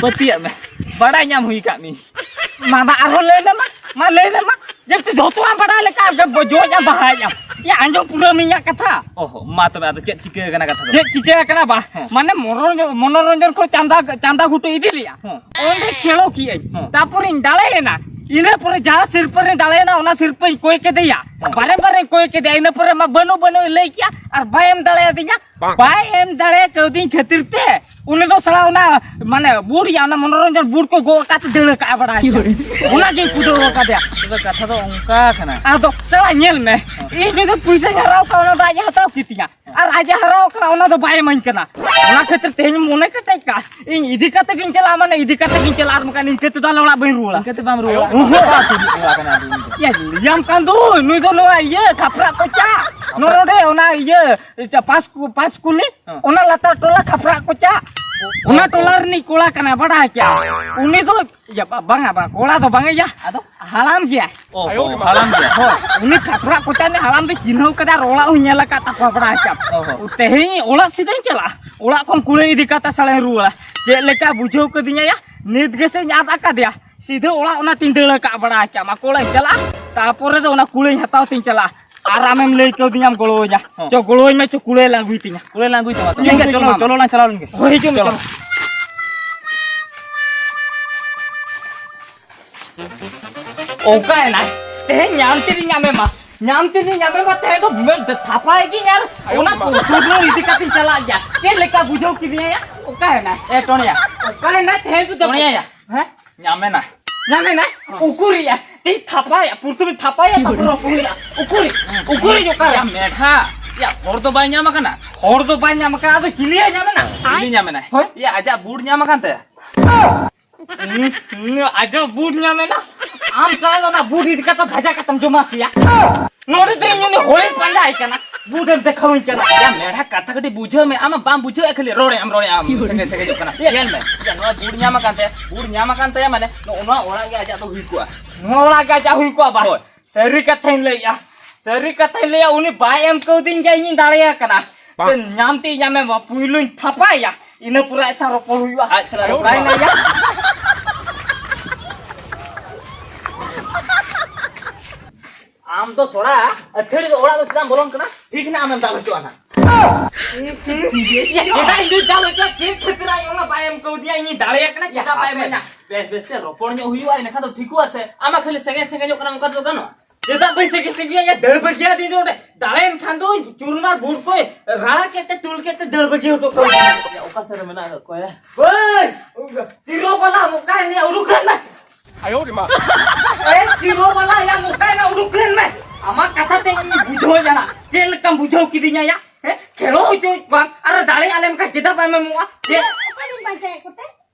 ᱯᱟᱹᱛᱭᱟᱹᱜ ᱢᱮ, ᱵᱟᱲᱟᱭ ᱧᱟᱢ ᱦᱩᱭ ᱠᱟᱜ ᱢᱤᱧ᱾ ᱢᱟ, ᱢᱟ, ᱟᱨᱦᱚᱸ ᱞᱟᱹᱭ ᱢᱮ, ᱢᱟ, ᱢᱟ, ᱞᱟᱹᱭ ᱢᱮ, ᱢᱟ᱾ ᱡᱮ ᱛᱮ ᱡᱚᱛᱚᱣᱟᱜ ᱵᱟᱲᱟᱭ ᱞᱮᱠᱟ ᱜᱮ ᱵᱚ-, ᱡᱚᱡ ᱟᱢ ᱵᱟᱦᱟᱭ ᱟᱢ᱾ ᱭᱟ, ᱟᱸᱡᱚᱢ ᱯᱩᱨᱟᱹᱣ ᱢᱮ ᱤᱧᱟᱹᱜ ᱠᱟᱛᱷᱟ᱾ ᱚᱦᱚ, ᱢᱟ ᱛᱚᱵᱮ ᱟᱫᱚ ᱪᱮᱫ ᱪᱤᱠᱟᱹ ᱟᱠᱟᱱᱟ ᱠᱟᱛᱷᱟ ᱫᱚ? ᱪᱮᱫ ᱪᱤᱠᱟᱹ ᱟᱠᱟᱱᱟ ᱵᱟ? ᱦᱮᱸ᱾ ᱢᱟᱱᱮ ᱢᱚᱱᱳᱨᱚᱧᱡᱚᱱ, ᱢᱚᱱᱳᱨᱚᱧᱡᱚᱱ ᱠᱷᱚᱱ ᱪᱟᱸᱫᱟ, ᱪᱟᱸᱫᱟ ᱜᱷᱩᱴᱩ ᱤᱫᱤ ᱞᱮᱭᱟ᱾ ᱦᱮᱸ᱾ ᱚᱸᱰᱮ ᱠᱷᱮᱞᱳ ᱠᱮᱜᱼᱟᱹᱧ᱾ ᱦᱮᱸ᱾ ᱛᱟᱯᱚᱨᱤᱧ ᱫᱟᱲᱮᱭᱮᱱᱟ᱾ ᱤᱱᱟᱹ ᱯᱚᱨᱮ ᱡᱟᱦᱟᱸ ᱥᱤᱨᱯᱟᱹ ᱨᱤᱧ ᱫᱟᱲᱮᱭᱮᱱᱟ, ᱚᱱᱟ ᱥᱤᱨᱯᱟᱹᱧ ᱠᱚᱭ ᱠᱮᱫᱮᱭᱟ᱾ ᱦᱮᱸ᱾ ᱵᱟᱨᱮ ᱵᱟᱨᱮᱧ ᱠᱚᱭ ᱠᱮᱫᱮᱭᱟ᱾ ᱤᱱᱟᱹ ᱯᱚᱨᱮ ᱢᱟ ᱵᱟᱹᱱᱩᱜ ᱵᱟᱹᱱᱩᱜ ᱞᱟᱹᱭ ᱠᱮᱜᱼᱟ ᱟᱨ ᱵᱟᱭ ᱮᱢ ᱫᱟᱲᱮᱭᱟᱫᱤᱧᱟ᱾ ᱵᱟᱭ ᱮᱢ ᱫᱟᱲᱮ ᱠᱟᱹᱣᱫᱤᱧ ᱠᱷᱟᱹᱛᱤᱨ ᱛᱮ ᱩᱱᱤ ᱫᱚ ᱥᱟᱞᱟ ᱚᱱᱟ, ᱢᱟᱱᱮ, ᱵᱩᱴ ᱭᱟ, ᱚᱱᱟ ᱢᱚᱱᱳᱨᱚᱧᱡᱚᱱ ᱵᱩᱴ ᱠᱚ ᱜᱚᱜ ᱠᱟᱛᱮ ᱫᱟᱹᱲ ᱠᱟᱜᱼᱟ ᱵᱟᱲᱟᱭ ᱠᱮᱫᱟ᱾ ᱚᱱᱟ ᱜᱮᱧ ᱠᱩᱫᱟᱹᱣ ᱠᱟᱫᱮᱭᱟ᱾ ᱛᱚᱵᱮ ᱠᱟᱛᱷᱟ ᱫᱚ ᱚᱱᱠᱟ ᱠᱟᱱᱟ᱾ ᱟᱫᱚ ᱥᱟᱞᱟ ᱧᱮᱞ ᱢᱮ, ᱤᱧ ᱡᱩᱫᱤ ᱯᱩᱭᱥᱟᱹᱧ ᱦᱟᱨᱟᱣ ᱠᱟᱜᱼᱟ, ᱚᱱᱟ ᱫᱚ ᱟᱡ ᱮ ᱦᱟᱛᱟᱣ ᱠᱮᱫ ᱛᱤᱧᱟ᱾ ᱟᱨ ᱟᱡ ᱮ ᱦᱟᱨᱟᱣ ᱠᱟᱜᱼᱟ, ᱚᱱᱟ ᱫᱚ ᱵᱟᱭ ᱤᱢᱟᱹᱧ ᱠᱟᱱᱟ᱾ ᱚᱱᱟ ᱠᱷᱟᱹᱛᱤᱨ ᱛᱮᱦᱮᱧ ᱢᱚᱱᱮ ᱠᱮᱴᱮᱡ ᱠᱟᱜᱼᱟ, ᱤᱧ ᱤᱫᱤ ᱠᱟᱛᱮ ᱜᱤᱧ ᱪᱟᱞᱟᱜᱼᱟ, ᱢᱟᱱᱮ ᱤᱫᱤ ᱠᱟᱛᱮ ᱜᱤᱧ ᱪᱟᱞᱟᱜᱼᱟ, ᱟᱨ ᱵᱟᱝᱠᱷᱟᱱ ᱤᱱᱠᱟᱹ ᱛᱮᱫᱚ ᱟᱞᱮ ᱚᱲᱟᱜ ᱵᱟᱹᱧ ᱨᱩᱣᱟᱹᱲᱟ᱾ ᱤᱱᱠᱟᱹ ᱛᱮ ᱵᱟᱢ ᱨᱩᱣᱟᱹᱲᱟ? ᱩᱦᱩᱸ᱾ ᱵᱟᱵᱟ, ᱛᱩᱫᱩᱜ ᱠᱚᱲᱟ ᱠᱟᱱᱟᱭ ᱟᱫᱚ ᱩᱱᱤ ᱫᱚ᱾ ᱭᱟ, ᱞᱟᱹᱭᱟᱢ ᱠᱟᱱ ᱫᱚ, ᱱᱩᱭ ᱫᱚ ᱱᱚᱣᱟ ᱤᱭᱟᱹ ᱠᱷᱟᱯᱨᱟᱜ ᱠᱚᱪᱟ᱾ ᱱᱚᱰᱮ ᱚᱱᱟ ᱤᱭᱟᱹ ᱪᱟ-, ᱯᱟᱸᱪ ᱠᱩ-, ᱯᱟᱸᱪ ᱠᱩᱞᱤ, ᱦᱮᱸ᱾ ᱚᱱᱟ ᱞᱟᱛᱟᱨ ᱴᱚᱞᱟ ᱠᱷᱟᱯᱨᱟᱜ ᱠᱚᱪᱟ᱾ ᱚ, ᱚᱱᱟ ᱚ, ᱴᱚᱞᱟ ᱨᱤᱱᱤᱡ ᱠᱚᱲᱟ ᱠᱟᱱᱟᱭ, ᱵᱟᱰᱟᱭ ᱠᱮᱭᱟ᱾ ᱩᱱᱤ ᱫᱚ, ᱤᱭᱟᱹ, ᱵᱟ-, ᱵᱟᱝᱟ, ᱵᱟᱝ, ᱠᱚᱲᱟ ᱫᱚ ᱵᱟᱝᱟ, ᱭᱟ᱾ ᱟᱫᱚ? ᱦᱟᱲᱟᱢ ᱜᱮᱭᱟᱭ᱾ ᱚ, ᱚ, ᱦᱟᱲᱟᱢ ᱜᱮᱭᱟᱭ᱾ ᱦᱳᱭ, ᱩᱱᱤ ᱠᱷᱟᱯᱨᱟᱜ ᱠᱚᱪᱟ ᱨᱤᱱᱤᱡ ᱦᱟᱲᱟᱢ ᱫᱚ ᱪᱤᱱᱦᱟᱹᱣ ᱠᱟᱫᱟ, ᱟᱨ ᱚᱲᱟᱜ ᱦᱚᱸᱧ ᱧᱮᱞ ᱟᱠᱟᱫ ᱛᱟᱠᱚᱣᱟ, ᱵᱟᱰᱟᱭ ᱠᱮᱭᱟᱢ᱾ ᱚ, ᱦᱚᱸ᱾ ᱛᱮᱦᱮᱧ ᱚᱲᱟᱜ ᱥᱤᱫᱷᱟᱹᱧ ᱪᱟᱞᱟᱜᱼᱟ, ᱚᱲᱟᱜ ᱠᱷᱚᱱ ᱠᱩᱲᱟᱹᱭ ᱤᱫᱤ ᱠᱟᱛᱮ ᱥᱟᱞᱟᱧ ᱨᱩᱣᱟᱹᱲᱟ᱾ ᱪᱮᱫ ᱞᱮᱠᱟ ᱵᱩᱡᱷᱟᱹᱣ ᱠᱟᱫᱤᱧᱟ, ᱭᱟ, ᱱᱤᱛ ᱜᱮᱥᱮᱧ ᱟᱫ ᱟᱠᱟᱫᱮᱭᱟ᱾ ᱥᱤᱫᱷᱟᱹ ᱚᱲᱟᱜ ᱚᱱᱟ ᱛᱤᱧ ᱫᱟᱹᱲ ᱟᱠᱟᱫ, ᱵᱟᱲᱟᱭ ᱠᱮᱭᱟᱢ᱾ ᱟᱠᱚ ᱚᱲᱟᱜ ᱤᱧ ᱪᱟᱞᱟᱜᱼᱟ, ᱛᱟᱯᱚᱨᱮ ᱫᱚ ᱚᱱᱟ ᱠᱩᱲᱟᱹᱭ ᱦᱟᱛᱟᱣ ᱛᱤᱧ ᱪᱟᱞᱟᱜᱼᱟ᱾ ᱟᱨ ᱟᱢᱮᱢ ᱞᱟᱹᱭ ᱠᱟᱣᱫᱤᱧᱟᱢ ᱜᱚᱲᱚᱣᱟᱹᱧᱟ᱾ ᱦᱚᱸ᱾ ᱪᱚ, ᱜᱚᱲᱚᱣᱟᱹᱧ ᱢᱮ, ᱪᱚ, ᱠᱩᱲᱟᱹᱭ ᱞᱟᱝ ᱟᱹᱜᱩᱭ ᱛᱤᱧᱟ᱾ ᱠᱩᱲᱟᱹᱭ ᱞᱟᱝ ᱟᱹᱜᱩᱭ ᱛᱟᱢᱟ ᱛᱚ᱾ ᱤᱧ ᱴᱷᱤᱠ ᱜᱮ ᱟᱪᱷᱮ, ᱪᱚᱞᱚ, ᱮᱢᱟᱢᱟ᱾ ᱪᱚᱞᱚ ᱞᱟᱝ ᱪᱟᱞᱟᱣ ᱞᱮᱱ ᱜᱮ᱾ ᱦᱳᱭ, ᱦᱤᱡᱩᱜ ᱢᱮ, ᱪᱚᱞᱚ᱾ ᱪᱚᱞᱚ᱾ ᱚᱠᱟᱭᱮᱱᱟᱭ? ᱛᱮᱦᱮᱧ ᱧᱟᱢ ᱛᱮᱫᱤᱧ ᱧᱟᱢᱮ ᱢᱟ᱾ ᱧᱟᱢ ᱛᱮᱫᱤᱧ ᱧᱟᱢᱮ ᱢᱟ, ᱛᱮᱦᱮᱧ ᱫᱚ ᱢᱮ-, ᱛᱷᱟᱯᱟᱭ ᱜᱤᱧ ᱟᱨ ᱟᱭᱳ ᱚᱱᱟ ᱢᱟ᱾ ᱥᱩᱫᱷᱩ ᱤᱫᱤ ᱠᱟᱛᱮᱧ ᱪᱟᱞᱟᱜ ᱜᱮᱭᱟ᱾ ᱪᱮᱫ ᱞᱮᱠᱟ ᱵᱩᱡᱷᱟᱹᱣ ᱠᱮᱫᱤᱧᱟ ᱭᱟ? ᱚᱠᱟᱭᱮᱱᱟᱭ? ᱮ, ᱴᱚᱱᱤᱭᱟ᱾ ᱚᱠᱟᱭᱮᱱᱟᱭ? ᱛᱮᱦᱮᱧ ᱫᱚ ᱴᱚᱱᱤᱭᱟ ᱭᱟ᱾ ᱦᱮᱸ? ᱧᱟᱢᱮᱱᱟ᱾ ᱧᱟᱢᱮᱱᱟ? ᱩᱠᱩᱨᱤᱭᱟ᱾ ᱛᱤ ᱛᱷᱟᱯᱟᱭᱟ, ᱯᱩᱨᱛᱩᱢᱤ ᱛᱷᱟᱯᱟᱭᱟ, ᱛᱟᱨᱯᱚᱨ ᱩᱠᱩᱨᱤᱭᱟ᱾ ᱩᱠᱩᱨᱤ, ᱩᱠᱩᱨᱤ ᱚᱠᱟᱨᱮ? ᱭᱟ ᱢᱮᱰᱷᱟ᱾ ᱭᱟ, ᱦᱚᱲ ᱫᱚ ᱵᱟᱭ ᱧᱟᱢ ᱟᱠᱟᱱᱟ᱾ ᱦᱚᱲ ᱫᱚ ᱵᱟᱭ ᱧᱟᱢ ᱟᱠᱟᱱᱟ, ᱟᱫᱚ ᱪᱤᱞᱤᱭ ᱧᱟᱢᱮᱱᱟ? ᱪᱤᱞᱤ ᱧᱟᱢᱮᱱᱟᱭ? ᱦᱳᱭ᱾ ᱭᱟ, ᱟᱡᱟᱜ ᱵᱩᱴ ᱧᱟᱢ ᱟᱠᱟᱱ ᱛᱟᱭᱟ᱾ ᱦᱩᱸ, ᱦᱩᱸ, ᱟᱡᱟᱜ ᱵᱩᱴ ᱧᱟᱢᱮᱱᱟ? ᱟᱢ ᱥᱟᱞᱟ ᱫᱚ ᱚᱱᱟ ᱵᱩᱴ ᱤᱫᱤ ᱠᱟᱛᱮ ᱵᱷᱟᱡᱟ ᱠᱟᱛᱮᱢ ᱡᱚᱢᱟ ᱥᱮᱭᱟ? ᱱᱚᱰᱮ ᱫᱚ ᱤᱧ ᱩᱱᱤ ᱦᱚᱲᱤᱧ ᱯᱟᱸᱡᱟᱭ ᱠᱟᱱᱟ᱾ ᱵᱩᱴ ᱮᱢ ᱫᱮᱠᱷᱟᱣᱟᱹᱧ ᱠᱟᱱᱟ? ᱭᱟ ᱢᱮᱰᱷᱟ, ᱠᱟᱛᱷᱟ ᱠᱟᱹᱴᱤᱡ ᱵᱩᱡᱷᱟᱹᱣ ᱢᱮ, ᱟᱢ ᱢᱟ ᱵᱟᱢ ᱵᱩᱡᱷᱟᱹᱣᱮᱫ, ᱠᱷᱟᱹᱞᱤ ᱨᱚᱲᱮ ᱟᱢ, ᱨᱚᱲᱮ ᱟᱢ, ᱥᱮᱸᱜᱮ ᱥᱮᱸᱜᱮᱡᱚᱜ ᱠᱟᱱᱟ᱾ ᱧᱮᱞ ᱢᱮ, ᱭᱟ ᱱᱚᱣᱟ ᱵᱩᱴ ᱧᱟᱢ ᱟᱠᱟᱱ ᱛᱟᱭᱟ, ᱵᱩᱴ ᱧᱟᱢ ᱟᱠᱟᱱ ᱛᱟᱭᱟ ᱢᱟᱱᱮ ᱱᱚᱜᱼᱚ ᱱᱚᱣᱟ ᱚᱲᱟᱜ ᱜᱮ ᱟᱡᱟᱜ ᱫᱚ ᱦᱩᱭ ᱠᱚᱜᱼᱟ᱾ ᱱᱚᱣᱟ ᱚᱲᱟᱜ ᱜᱮ ᱟᱡᱟᱜ ᱦᱩᱭ ᱠᱚᱜᱼᱟ ᱵᱟ? ᱦᱳᱭ᱾ ᱥᱟᱹᱨᱤ ᱠᱟᱛᱷᱟᱧ ᱞᱟᱹᱭᱮᱜᱼᱟ, ᱥᱟᱹᱨᱤ ᱠᱟᱛᱷᱟᱧ ᱞᱟᱹᱭᱟ, ᱩᱱᱤ ᱵᱟᱭ ᱮᱢ ᱠᱟᱹᱣᱫᱤᱧ ᱜᱮ ᱤᱧᱤᱧ ᱫᱟᱲᱮᱭᱟᱭ ᱠᱟᱱᱟ᱾ ᱧᱟᱢ ᱛᱮ ᱧᱟᱢᱮ ᱢᱟ, ᱯᱩᱭᱞᱩᱧ ᱛᱷᱟᱯᱟᱭᱟ, ᱤᱱᱟᱹ ᱯᱚᱨᱮ ᱟᱡ ᱥᱟᱶ ᱨᱚᱯᱚᱲ ᱦᱩᱭᱩᱜᱼᱟ᱾ ᱟᱡ ᱥᱟᱞᱟᱜ ᱨᱚᱯᱚᱲ ᱦᱩᱭᱩᱜᱼᱟ᱾ ᱟᱢ ᱫᱚ ᱥᱚᱲᱟ, ᱟᱹᱛᱷᱟᱹᱲᱤ ᱫᱚ ᱚᱲᱟᱜ ᱫᱚ ᱪᱮᱫᱟᱜ ᱮᱢ ᱵᱚᱞᱚᱱ ᱠᱟᱱᱟ? ᱴᱷᱤᱠ ᱦᱮᱱᱟᱜ ᱟᱢᱮᱢ ᱫᱟᱞ ᱦᱚᱪᱚᱜᱼᱟ ᱱᱟᱜ᱾ ᱪᱮᱫᱟᱜ ᱤᱧ ᱫᱩᱧ ᱫᱟᱞ ᱦᱚᱪᱚᱜᱼᱟ? ᱪᱮᱫ ᱠᱷᱟᱹᱛᱤᱨ ᱟᱡ ᱚᱱᱟ ᱵᱟᱭ ᱮᱢ ᱠᱟᱣᱫᱤᱧᱟ? ᱤᱧᱤᱧ ᱫᱟᱲᱮᱭᱟᱜ ᱠᱟᱱᱟ, ᱪᱮᱫᱟᱜ ᱵᱟᱭ ᱮᱢᱟᱹᱧᱟ? ᱵᱮᱥ ᱵᱮᱥ ᱛᱮ ᱨᱚᱯᱚᱲ ᱧᱚᱜ ᱦᱩᱭᱩᱜᱼᱟ, ᱤᱱᱟᱹᱠᱷᱟᱱ ᱫᱚ ᱴᱷᱤᱠᱚᱜᱼᱟ ᱥᱮ? ᱟᱢᱟᱜ ᱠᱷᱟᱹᱞᱤ ᱥᱮᱸᱜᱮ ᱥᱮᱸᱜᱮ ᱧᱚᱜ ᱠᱟᱱᱟ, ᱚᱱᱠᱟ ᱛᱮᱫᱚ ᱜᱟᱱᱚᱜᱼᱟ? ᱪᱮᱫᱟᱜ ᱵᱟᱹᱧ ᱥᱮᱸᱜᱮ ᱥᱮᱸᱜᱮᱭᱟ? ᱭᱟ, ᱫᱟᱹᱲ ᱵᱟᱹᱜᱤᱭᱟᱫᱤᱧ ᱫᱚ ᱚᱸᱰᱮ᱾ ᱫᱟᱲᱮᱭᱮᱱ ᱠᱷᱟᱱ ᱫᱚ ᱪᱩᱨᱢᱟᱨ ᱵᱩᱴ ᱠᱚᱭ ᱨᱟᱲᱟ ᱠᱮᱫ ᱛᱮ, ᱛᱩᱞ ᱠᱮᱫ ᱛᱮ, ᱫᱟᱹᱲ ᱵᱟᱹᱜᱤ ᱦᱚᱴᱚ ᱠᱟᱜ ᱢᱮ᱾ ᱭᱟ, ᱚᱠᱟ ᱥᱮᱫ ᱨᱮ ᱢᱮᱱᱟᱜ ᱟᱠᱟᱫ ᱠᱚᱣᱟ? ᱦᱳᱭ! ᱛᱤᱨᱚ ᱵᱟᱞᱟ, ᱢᱚᱠᱟᱭ ᱱᱮ, ᱩᱰᱩᱠ ᱞᱮᱱ ᱢᱮ᱾ ᱮ, ᱛᱤᱨᱚ ᱵᱟᱞᱟ, ᱭᱟ, ᱢᱚᱠᱟᱭ ᱱᱮ, ᱩᱰᱩᱠ ᱞᱮᱱ ᱢᱮ᱾ ᱟᱢᱟᱜ ᱠᱟᱛᱷᱟ ᱛᱮ ᱤᱧ ᱵᱩᱡᱷᱟᱹᱣ ᱧᱟᱢᱟ᱾ ᱪᱮᱫ ᱞᱮᱠᱟᱢ ᱵᱩᱡᱷᱟᱹᱣ ᱠᱤᱫᱤᱧᱟ, ᱭᱟ? ᱦᱮᱸ? ᱠᱷᱮᱞᱳ ᱦᱚᱪᱚᱭᱮᱫ ᱠᱚᱣᱟᱢ᱾ ᱟᱨ ᱫᱟᱲᱮᱭᱟᱜ ᱞᱮᱱ ᱠᱷᱟᱱ ᱪᱮᱫᱟᱜ ᱵᱟᱢ ᱮᱢᱚᱜᱼᱟ? ᱪᱮᱫ? ᱚᱠᱚᱭ ᱵᱤᱱ ᱯᱟᱸᱡᱟᱭᱮᱫ ᱠᱚᱛᱮ?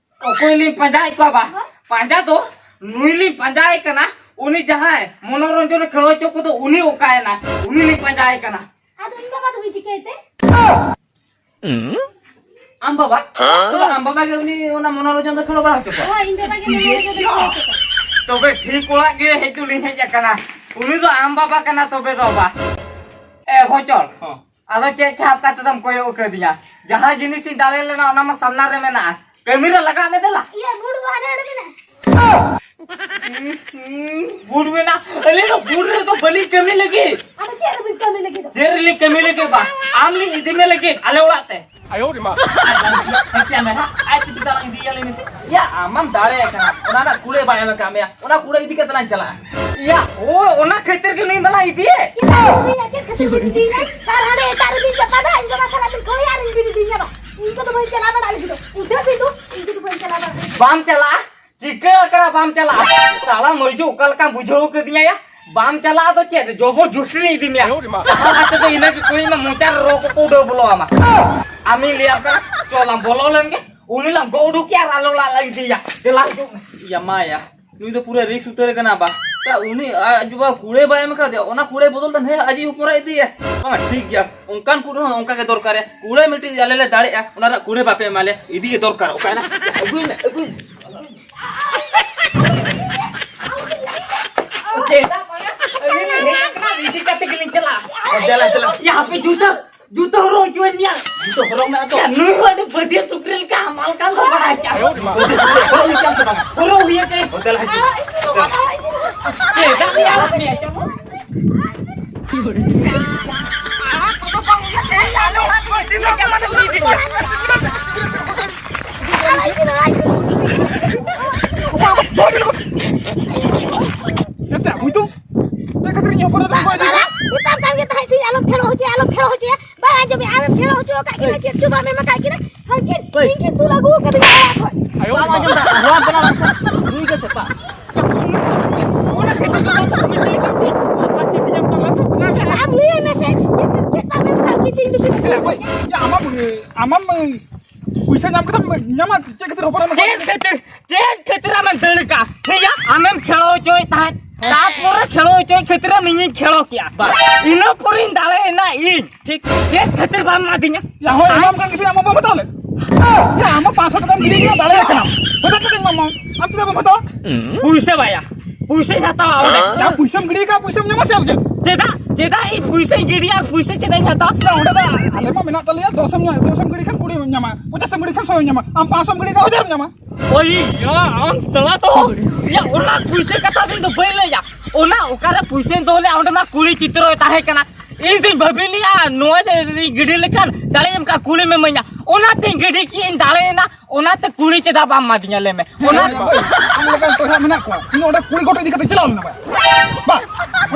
ᱚᱠᱚᱭ ᱞᱤᱧ ᱯᱟᱸᱡᱟᱭᱮᱫ ᱠᱚᱣᱟ ᱵᱟ? ᱦᱮᱸ? ᱯᱟᱸᱡᱟ ᱫᱚ ᱱᱩᱭ ᱞᱤᱧ ᱯᱟᱸᱡᱟᱭᱮ ᱠᱟᱱᱟ᱾ ᱩᱱᱤ ᱡᱟᱦᱟᱸᱭ ᱢᱚᱱᱳᱨᱚᱧᱡᱚᱱᱮ ᱠᱷᱮᱞᱳ ᱦᱚᱪᱚ ᱠᱚᱫᱚ, ᱩᱱᱤ ᱚᱠᱟᱭᱮᱱᱟ? ᱩᱱᱤ ᱞᱤᱧ ᱯᱟᱸᱡᱟᱭᱮ ᱠᱟᱱᱟ᱾ ᱟᱫᱚ ᱤᱧ ᱵᱟᱵᱟ ᱫᱚ ᱵᱤᱱ ᱪᱤᱠᱟᱹᱭ ᱛᱮ? ᱟᱢ ᱵᱟᱵᱟ? ᱦᱮᱸ? ᱛᱚᱵᱮ ᱟᱢ ᱵᱟᱵᱟ ᱜᱮ ᱩᱱᱤ ᱚᱱᱟ ᱢᱚᱱᱳᱨᱚᱧᱡᱚᱱ ᱫᱚ ᱠᱷᱮᱞᱳ ᱵᱟᱲᱟ ᱦᱚᱪᱚ ᱠᱚᱣᱟ? ᱦᱳᱭ, ᱤᱧ ᱵᱟᱵᱟ ᱜᱮ ᱢᱚᱱᱳᱨᱚᱧᱡᱚᱱ ᱫᱚ ᱠᱷᱮᱞᱳ ᱦᱚᱪᱚ ᱠᱚᱣᱟ᱾ ᱛᱚᱵᱮ ᱴᱷᱤᱠ ᱚᱲᱟᱜ ᱜᱮ ᱦᱮᱡ ᱫᱚᱞᱤᱧ ᱦᱮᱡ ᱟᱠᱟᱱᱟ᱾ ᱩᱱᱤ ᱫᱚ ᱟᱢ ᱵᱟᱵᱟ ᱠᱟᱱᱟ ᱛᱚᱵᱮ ᱫᱚ ᱵᱟ᱾ ᱮ ᱵᱷᱚᱪᱚᱲ᱾ ᱦᱚᱸ᱾ ᱟᱫᱚ ᱪᱮᱫ ᱪᱷᱟᱯ ᱠᱟᱛᱮ ᱫᱚᱢ ᱠᱚᱭᱚᱜ ᱟᱠᱟᱫᱤᱧᱟ? ᱡᱟᱦᱟᱸ ᱡᱤᱱᱤᱥ ᱤᱧ ᱫᱟᱲᱮ ᱞᱮᱱᱟ, ᱚᱱᱟ ᱢᱟ ᱥᱟᱢᱱᱟ ᱨᱮ ᱢᱮᱱᱟᱜᱼᱟ᱾ ᱠᱟᱹᱢᱤ ᱨᱮ ᱞᱟᱜᱟᱜ ᱢᱮ ᱫᱮᱞᱟ᱾ ᱤᱭᱟᱹ, ᱵᱩᱴ ᱫᱚ ᱦᱟᱱᱮ ᱦᱟᱸᱰᱮ ᱢᱮᱱᱟᱜᱼᱟ᱾ ᱵᱩᱴ ᱢᱮᱱᱟᱜ? ᱟᱹᱞᱤᱧ ᱫᱚ ᱵᱩᱴ ᱨᱮᱫᱚ ᱵᱟᱹᱞᱤᱧ ᱠᱟᱹᱢᱤ ᱞᱟᱹᱜᱤᱫ᱾ ᱟᱫᱚ ᱪᱮᱫ ᱨᱮᱵᱤᱱ ᱠᱟᱹᱢᱤ ᱞᱟᱹᱜᱤᱫ ᱫᱚ? ᱪᱮᱫ ᱨᱮᱞᱤᱧ ᱠᱟᱹᱢᱤ ᱞᱟᱹᱜᱤᱫ ᱵᱟ? ᱟᱢ ᱞᱤᱧ ᱤᱫᱤ ᱢᱮ ᱞᱟᱹᱜᱤᱫ ᱟᱞᱮ ᱚᱲᱟᱜ ᱛᱮ᱾ ᱟᱭᱳ ᱨᱮ ᱢᱟ᱾ ᱦᱮᱸ, ᱪᱮᱫ ᱮᱢ ᱢᱮᱱᱟ? ᱟᱡ ᱛᱮ ᱪᱮᱫᱟᱜ ᱞᱟᱝ ᱤᱫᱤᱭᱮᱭᱟ ᱞᱟᱹᱭ ᱢᱮᱥᱮ? ᱭᱟ, ᱟᱢ ᱢᱟᱢ ᱫᱟᱲᱮ ᱟᱠᱟᱱᱟ, ᱚᱱᱟ ᱨᱮᱱᱟᱜ ᱠᱩᱲᱟᱹᱭ ᱵᱟᱭ ᱮᱢ ᱟᱠᱟᱫ ᱢᱮᱭᱟ, ᱚᱱᱟ ᱠᱩᱲᱟᱹᱭ ᱤᱫᱤ ᱠᱟᱛᱮ ᱞᱟᱝ ᱪᱟᱞᱟᱜᱼᱟ᱾ ᱭᱟ, ᱳ, ᱚᱱᱟ ᱠᱷᱟᱹᱛᱤᱨ ᱜᱮ ᱱᱩᱭ ᱢᱟᱞᱟ ᱤᱫᱤᱭᱮ᱾ ᱪᱮᱫᱟᱜ ᱤᱫᱤᱭᱮᱭᱟ? ᱪᱮᱫ ᱠᱷᱟᱹᱛᱤᱨ ᱵᱤᱱ ᱤᱫᱤᱭᱮᱭᱟ? ᱥᱟᱨ ᱦᱟᱸᱰᱮ ᱮᱴᱟᱜ ᱨᱮᱵᱤᱱ ᱪᱟᱯᱟᱫᱟ, ᱤᱧ ᱵᱟᱵᱟ ᱥᱟᱞᱟᱜ ᱵᱤᱱ ᱠᱷᱟᱹᱲᱮᱭᱟ ᱟᱨ ᱤᱧ ᱵᱤᱱ ᱤᱫᱤᱭᱮᱭᱟ ᱵᱟ? ᱤᱧ ᱠᱚᱫᱚ ᱵᱟᱹᱧ ᱪᱟᱞᱟᱣ ᱵᱟᱲᱟᱜ ᱞᱟᱹᱜᱤᱫ ᱫᱚ᱾ ᱩᱴᱷᱟᱹ ᱵᱤᱱ ᱫᱩ, ᱤᱧ ᱠᱚᱫᱚ ᱵᱟᱹᱧ ᱪᱟᱞᱟᱣ ᱵᱟᱲᱟᱜ ᱞᱟᱹᱜᱤᱫ᱾ ᱵᱟᱢ ᱪᱟᱞᱟᱜᱼᱟ? ᱪᱤᱠᱟᱹ ᱟᱠᱟᱱᱟ ᱵᱟᱢ ᱪᱟᱞᱟᱜᱼᱟ? ᱥᱟᱞᱟ ᱢᱚᱡᱩ, ᱚᱠᱟ ᱞᱮᱠᱟᱢ ᱵᱩᱡᱷᱟᱹᱣ ᱠᱟᱫᱤᱧᱟ ᱭᱟ? ᱵᱟᱢ ᱪᱟᱞᱟᱜᱼᱟ ᱫᱚ ᱪᱮᱫ? ᱡᱚᱵᱚᱨ ᱡᱚᱥᱛᱤᱧ ᱤᱫᱤ ᱢᱮᱭᱟ᱾ ᱟᱭᱳ ᱨᱮ ᱢᱟ᱾ ᱡᱟᱦᱟᱸ ᱠᱟᱛᱮ ᱫᱚ ᱤᱱᱟᱹ ᱜᱮ ᱠᱩᱲᱤ ᱢᱟ ᱢᱚᱪᱟ ᱨᱮ ᱨᱚ ᱠᱚᱠᱚ ᱩᱰᱟᱹᱣ ᱵᱚᱞᱚ ᱟᱢᱟ᱾ ᱟᱢᱤᱧ ᱞᱟᱹᱭᱟᱢ ᱠᱟᱱᱟ, ᱪᱚᱞ ᱟᱢ ᱵᱚᱞᱚ ᱞᱮᱱ ᱜᱮ, ᱩᱱᱤ ᱞᱟᱝ ᱜᱚᱜ ᱩᱰᱩᱠᱮᱭᱟ ᱟᱨ ᱟᱞᱮ ᱚᱲᱟᱜ ᱞᱟᱝ ᱤᱫᱤᱭᱟ᱾ ᱫᱮᱞᱟ ᱦᱤᱡᱩᱜ ᱢᱮ᱾ ᱭᱟ ᱢᱟ ᱭᱟ, ᱱᱩᱭ ᱫᱚ ᱯᱩᱨᱟᱹ ᱨᱤᱠᱥ ᱩᱛᱟᱹᱨ ᱠᱟᱱᱟ ᱵᱟ᱾ ᱛᱟ ᱩᱱᱤ ᱟᱡ ᱵᱟᱵᱟ ᱠᱩᱲᱟᱹᱭ ᱵᱟᱭ ᱮᱢ ᱠᱟᱫᱮᱭᱟ, ᱚᱱᱟ ᱠᱩᱲᱟᱹᱭ ᱵᱚᱫᱚᱞ ᱛᱮ ᱦᱮᱸ ᱟᱡ ᱤᱡ ᱦᱚᱯᱚᱱ ᱮ ᱤᱫᱤᱭᱟ᱾ ᱵᱟᱝᱟ, ᱴᱷᱤᱠ ᱜᱮᱭᱟ, ᱚᱱᱠᱟᱱ ᱠᱩᱲᱟᱹᱭ ᱦᱚᱸ ᱚᱱᱠᱟ ᱜᱮ ᱫᱚᱨᱠᱟᱨ ᱭᱟ᱾ ᱠᱩᱲᱟᱹᱭ ᱢᱤᱫᱴᱤᱡ ᱟᱞᱮ ᱞᱮ ᱫᱟᱲᱮᱜᱼᱟ, ᱚᱱᱟ ᱨᱮᱱᱟᱜ ᱠᱩᱲᱟᱹᱭ ᱵᱟᱯᱮ ᱮᱢᱟ ᱞᱮ, ᱤᱫᱤ ᱜᱮ ᱫᱚᱨᱠᱟᱨ᱾ ᱚᱠᱟᱭᱮᱱᱟ? ᱟᱹᱜᱩᱭ ᱢᱮ, ᱟᱹᱜᱩᱭ ᱢᱮ᱾ ᱪᱮᱫᱟᱜ ᱵᱟᱝᱟ? ᱟᱹᱞᱤᱧ ᱞᱤᱧ ᱦᱮᱡ ᱟᱠᱟᱱᱟ, ᱤᱫᱤ ᱠᱟᱛᱮ ᱜᱮᱞᱤᱧ ᱪᱟᱞᱟᱜᱼᱟ᱾ ᱫᱮᱞᱟ, ᱫᱮᱞᱟ᱾ ᱭᱟ, ᱦᱟᱯᱮ ᱡᱩᱛᱟᱹ, ᱡᱩᱛᱟᱹ ᱦᱚᱨᱚᱜ ᱦᱚᱪᱚᱣᱟᱹᱧ ᱢᱮᱭᱟ᱾ ᱡᱩᱛᱟᱹ ᱦᱚᱨᱚᱜ ᱢᱮ ᱟᱫᱚ᱾ ᱭᱟ, ᱱᱩᱭ ᱦᱚᱸ ᱟᱹᱰᱤ ᱵᱟᱹᱫᱤᱭᱟᱹ ᱥᱩᱠᱨᱤ ᱞᱮᱠᱟ ᱦᱟᱢᱟᱞ ᱠᱟᱱ ᱫᱚ ᱵᱟᱲᱟᱭ ᱪᱟ᱾ ᱦᱚᱨᱚᱜ ᱦᱩᱭᱩᱜ ᱛᱟᱢ ᱥᱮ ᱵᱟᱝᱟ? ᱦᱚᱨᱚᱜ ᱦᱩᱭᱩᱜ ᱛᱮ᱾ ᱚ, ᱫᱮᱞᱟ ᱦᱤᱡᱩᱜ᱾ ᱪᱮᱫ? ᱪᱮᱫᱟᱜ ᱭᱟ, ᱟᱞᱚ ᱢᱮᱭᱟ, ᱪᱚ᱾ ᱪᱮᱫ ᱛᱮ? ᱦᱩᱭ ᱛᱚ? ᱪᱮᱫ ᱠᱷᱟᱹᱛᱤᱨ ᱤᱧ ᱦᱚᱯᱚᱱ ᱮᱨᱟ ᱫᱚ ᱵᱟᱭ ᱤᱫᱤ ᱠᱚᱣᱟ? ᱢᱮᱛᱟᱢ ᱠᱟᱱ ᱜᱮ ᱛᱟᱦᱮᱸᱫ ᱥᱮ, ᱟᱞᱚᱢ ᱠᱷᱮᱞᱳ ᱦᱚᱪᱚᱭᱟ, ᱟᱞᱚᱢ ᱠᱷᱮᱞᱳ ᱦᱚᱪᱚᱭᱟ᱾ ᱵᱟᱭ ᱟᱸᱡᱚᱢᱮᱫ, ᱟᱢᱮᱢ ᱠᱷᱮᱞᱳ ᱦᱚᱪᱚ ᱟᱠᱟᱫ ᱠᱤᱱᱟ, ᱪᱮᱫ ᱪᱚ ᱵᱟᱢ ᱮᱢ ᱟᱠᱟᱫ ᱠᱤᱱᱟ᱾ ᱦᱟᱹᱱᱠᱤᱱ, ᱦᱳᱭ᱾ ᱤᱧ ᱠᱤᱱ ᱫᱩᱞ ᱟᱹᱜᱩ ᱟᱠᱟᱫᱤᱧᱟ ᱚᱲᱟᱜ ᱠᱷᱚᱱ᱾ ᱟᱭᱳ, ᱵᱟᱢ ᱟᱸᱡᱚᱢ ᱮᱫᱟ? ᱱᱚᱣᱟ ᱵᱮᱱᱟᱣ ᱞᱟᱝ ᱥᱮ᱾ ᱱᱩᱭ ᱜᱮ ᱥᱮᱛᱟ᱾ ᱚᱱᱟ ᱠᱷᱟᱹᱛᱤᱨ ᱛᱮ ᱫᱚ ᱟᱢ ᱞᱟᱹᱭᱟᱭ ᱢᱮᱥᱮ, ᱪᱮᱫ, ᱪᱮᱫ ᱵᱟᱢ ᱮᱢ ᱟᱠᱟᱫ ᱠᱤᱱ ᱛᱤᱧ ᱫᱚ ᱠᱤᱱ ᱮ, ᱦᱳᱭ᱾ ᱭᱟ, ᱟᱢᱟᱜ, ᱟᱢᱟᱜ ᱯᱩᱭᱥᱟᱹ ᱧᱟᱢ ᱠᱟᱛᱮᱢ ᱧᱟᱢᱟ, ᱪᱮᱫ ᱠᱷᱟᱹᱛᱤᱨ ᱦᱚᱯᱚᱱ ᱮᱢ ᱪᱮᱫ ᱠᱷᱟᱹᱛᱤᱨ, ᱪᱮᱫ ᱠᱷᱟᱹᱛᱤᱨ ᱟᱢᱮᱢ ᱫᱟᱹᱲ ᱠᱟᱜᱼᱟ? ᱦᱮᱸᱭᱟ, ᱟᱢᱮᱢ ᱠᱷᱮᱞᱳ ᱦᱚᱪᱚᱭᱮᱫ ᱛᱟᱦᱮᱸᱫ, ᱛᱟᱨᱯᱚᱨᱮ ᱠᱷᱮᱞᱳ ᱦᱚᱪᱚᱭ ᱠᱷᱟᱹᱛᱤᱨ ᱟᱢ ᱤᱧᱤᱧ ᱠᱷᱮᱞᱳ ᱠᱮᱜᱼᱟ᱾ ᱵᱟᱥ᱾ ᱤᱱᱟᱹ ᱯᱚᱨᱮᱧ ᱫᱟᱲᱮᱭᱮᱱᱟ ᱤᱧ᱾ ᱴᱷᱤᱠ᱾ ᱪᱮᱫ ᱠᱷᱟᱹᱛᱤᱨ ᱵᱟᱢ ᱮᱢᱟᱫᱤᱧᱟ? ᱭᱟ, ᱦᱳᱭ, ᱟᱭ- ᱮᱢᱟᱢ ᱠᱟᱱ ᱜᱮ, ᱟᱢ ᱵᱟᱢ ᱦᱟᱛᱟᱣ ᱞᱮᱫ? ᱭᱟ, ᱟᱢ ᱢᱟ ᱯᱟᱸᱪᱥᱚ ᱴᱟᱠᱟᱢ ᱜᱤᱰᱤ ᱠᱮᱫᱟ, ᱫᱟᱲᱮ ᱠᱟᱱᱟᱢ᱾ ᱦᱟᱡᱟᱨ ᱴᱟᱠᱟᱧ ᱮᱢᱟᱢᱟ, ᱟᱢ ᱪᱮᱫᱟᱜ ᱵᱟᱢ ᱦᱟᱛᱟᱣᱟ? ᱯᱩᱭᱥᱟᱹ ᱵᱟᱭᱟ, ᱯᱩᱭᱥᱟᱹᱧ ᱦᱟᱛᱟᱣᱟ ᱚᱸᱰᱮ᱾ ᱭᱟ, ᱯᱩᱭᱥᱟᱹᱢ ᱜᱤᱰᱤ ᱠᱟᱜᱼᱟ, ᱯᱩᱭᱥᱟᱹᱢ ᱧᱟᱢᱟ ᱥᱮ ᱟᱨ ᱪᱮᱫ? ᱪᱮᱫᱟᱜ, ᱪᱮᱫᱟᱜ ᱤᱧ ᱯᱩᱭᱥᱟᱹᱧ ᱜᱤᱰᱤᱭᱟ ᱟᱨ ᱯᱩᱭᱥᱟᱹ ᱪᱮᱫᱟᱜ ᱤᱧ ᱦᱟᱛᱟᱣᱟ? ᱭᱟ, ᱚᱸᱰᱮ ᱫᱚ ᱟᱞᱮ ᱢᱟ ᱢᱮᱱᱟᱜ ᱛᱟᱞᱮᱭᱟ, ᱫᱚᱥᱮᱢ ᱧᱟ-, ᱫᱚᱥᱮᱢ ᱜᱤᱰᱤ ᱠᱷᱟᱱ ᱠᱩᱲᱤᱢ ᱧᱟᱢᱟ, ᱯᱚᱪᱟᱥᱮᱢ ᱜᱤᱰᱤ ᱠᱷᱟᱱ ᱥᱚᱭᱮᱢ ᱧᱟᱢᱟ, ᱟᱢ ᱯᱟᱸᱪᱥᱚᱢ ᱜᱤᱰᱤ ᱠᱷᱟᱱ ᱦᱟᱡᱟᱨᱮᱢ ᱧᱟᱢᱟ᱾ ᱳᱭ, ᱭᱟ, ᱟᱢ ᱥᱟᱞᱟ ᱛᱚ, ᱭᱟ, ᱚᱱᱟ ᱯᱩᱭᱥᱟᱹ ᱠᱟᱛᱷᱟ ᱫᱚ ᱤᱧ ᱫᱚ ᱵᱟᱹᱧ ᱞᱟᱹᱭᱟ᱾ ᱚᱱᱟ ᱚᱠᱟᱨᱮ ᱯᱩᱭᱥᱟᱹᱧ ᱫᱚᱦᱚ ᱞᱮᱫᱼᱟ, ᱚᱸᱰᱮ ᱢᱟ ᱠᱩᱲᱤ ᱪᱤᱛᱨᱚᱭ ᱛᱟᱦᱮᱸ ᱠᱟᱱᱟ᱾ ᱤᱧ ᱫᱩᱧ ᱵᱷᱟᱹᱵᱤ ᱞᱮᱫᱼᱟ, ᱱᱚᱣᱟ ᱡᱮ ᱤᱧ ᱜᱤᱰᱤ ᱞᱮᱠᱷᱟᱱ ᱫᱟᱲᱮ ᱮᱢ ᱠᱟᱜ ᱠᱩᱲᱤᱢ ᱤᱢᱟᱹᱧᱟ, ᱚᱱᱟᱛᱮᱧ ᱜᱤᱰᱤ ᱠᱮᱫ ᱤᱧ, ᱫᱟᱲᱮᱭᱮᱱᱟ᱾ ᱚᱱᱟᱛᱮ ᱠᱩᱲᱤ ᱪᱮᱫᱟᱜ ᱵᱟᱢ ᱮᱢᱟᱫᱤᱧᱟ, ᱞᱟᱹᱭ ᱢᱮ? ᱚᱱᱟ ᱟᱢ ᱞᱮᱠᱟᱱ ᱴᱚᱴᱷᱟ ᱢᱮᱱᱟᱜ ᱠᱚᱣᱟ, ᱤᱧ ᱚᱸᱰᱮ ᱠᱩᱲᱤ ᱜᱚᱴ ᱤᱫᱤ ᱠᱟᱛᱮ ᱪᱟᱞᱟᱣ ᱞᱮᱱᱟ ᱵᱟᱭ᱾ ᱵᱟ,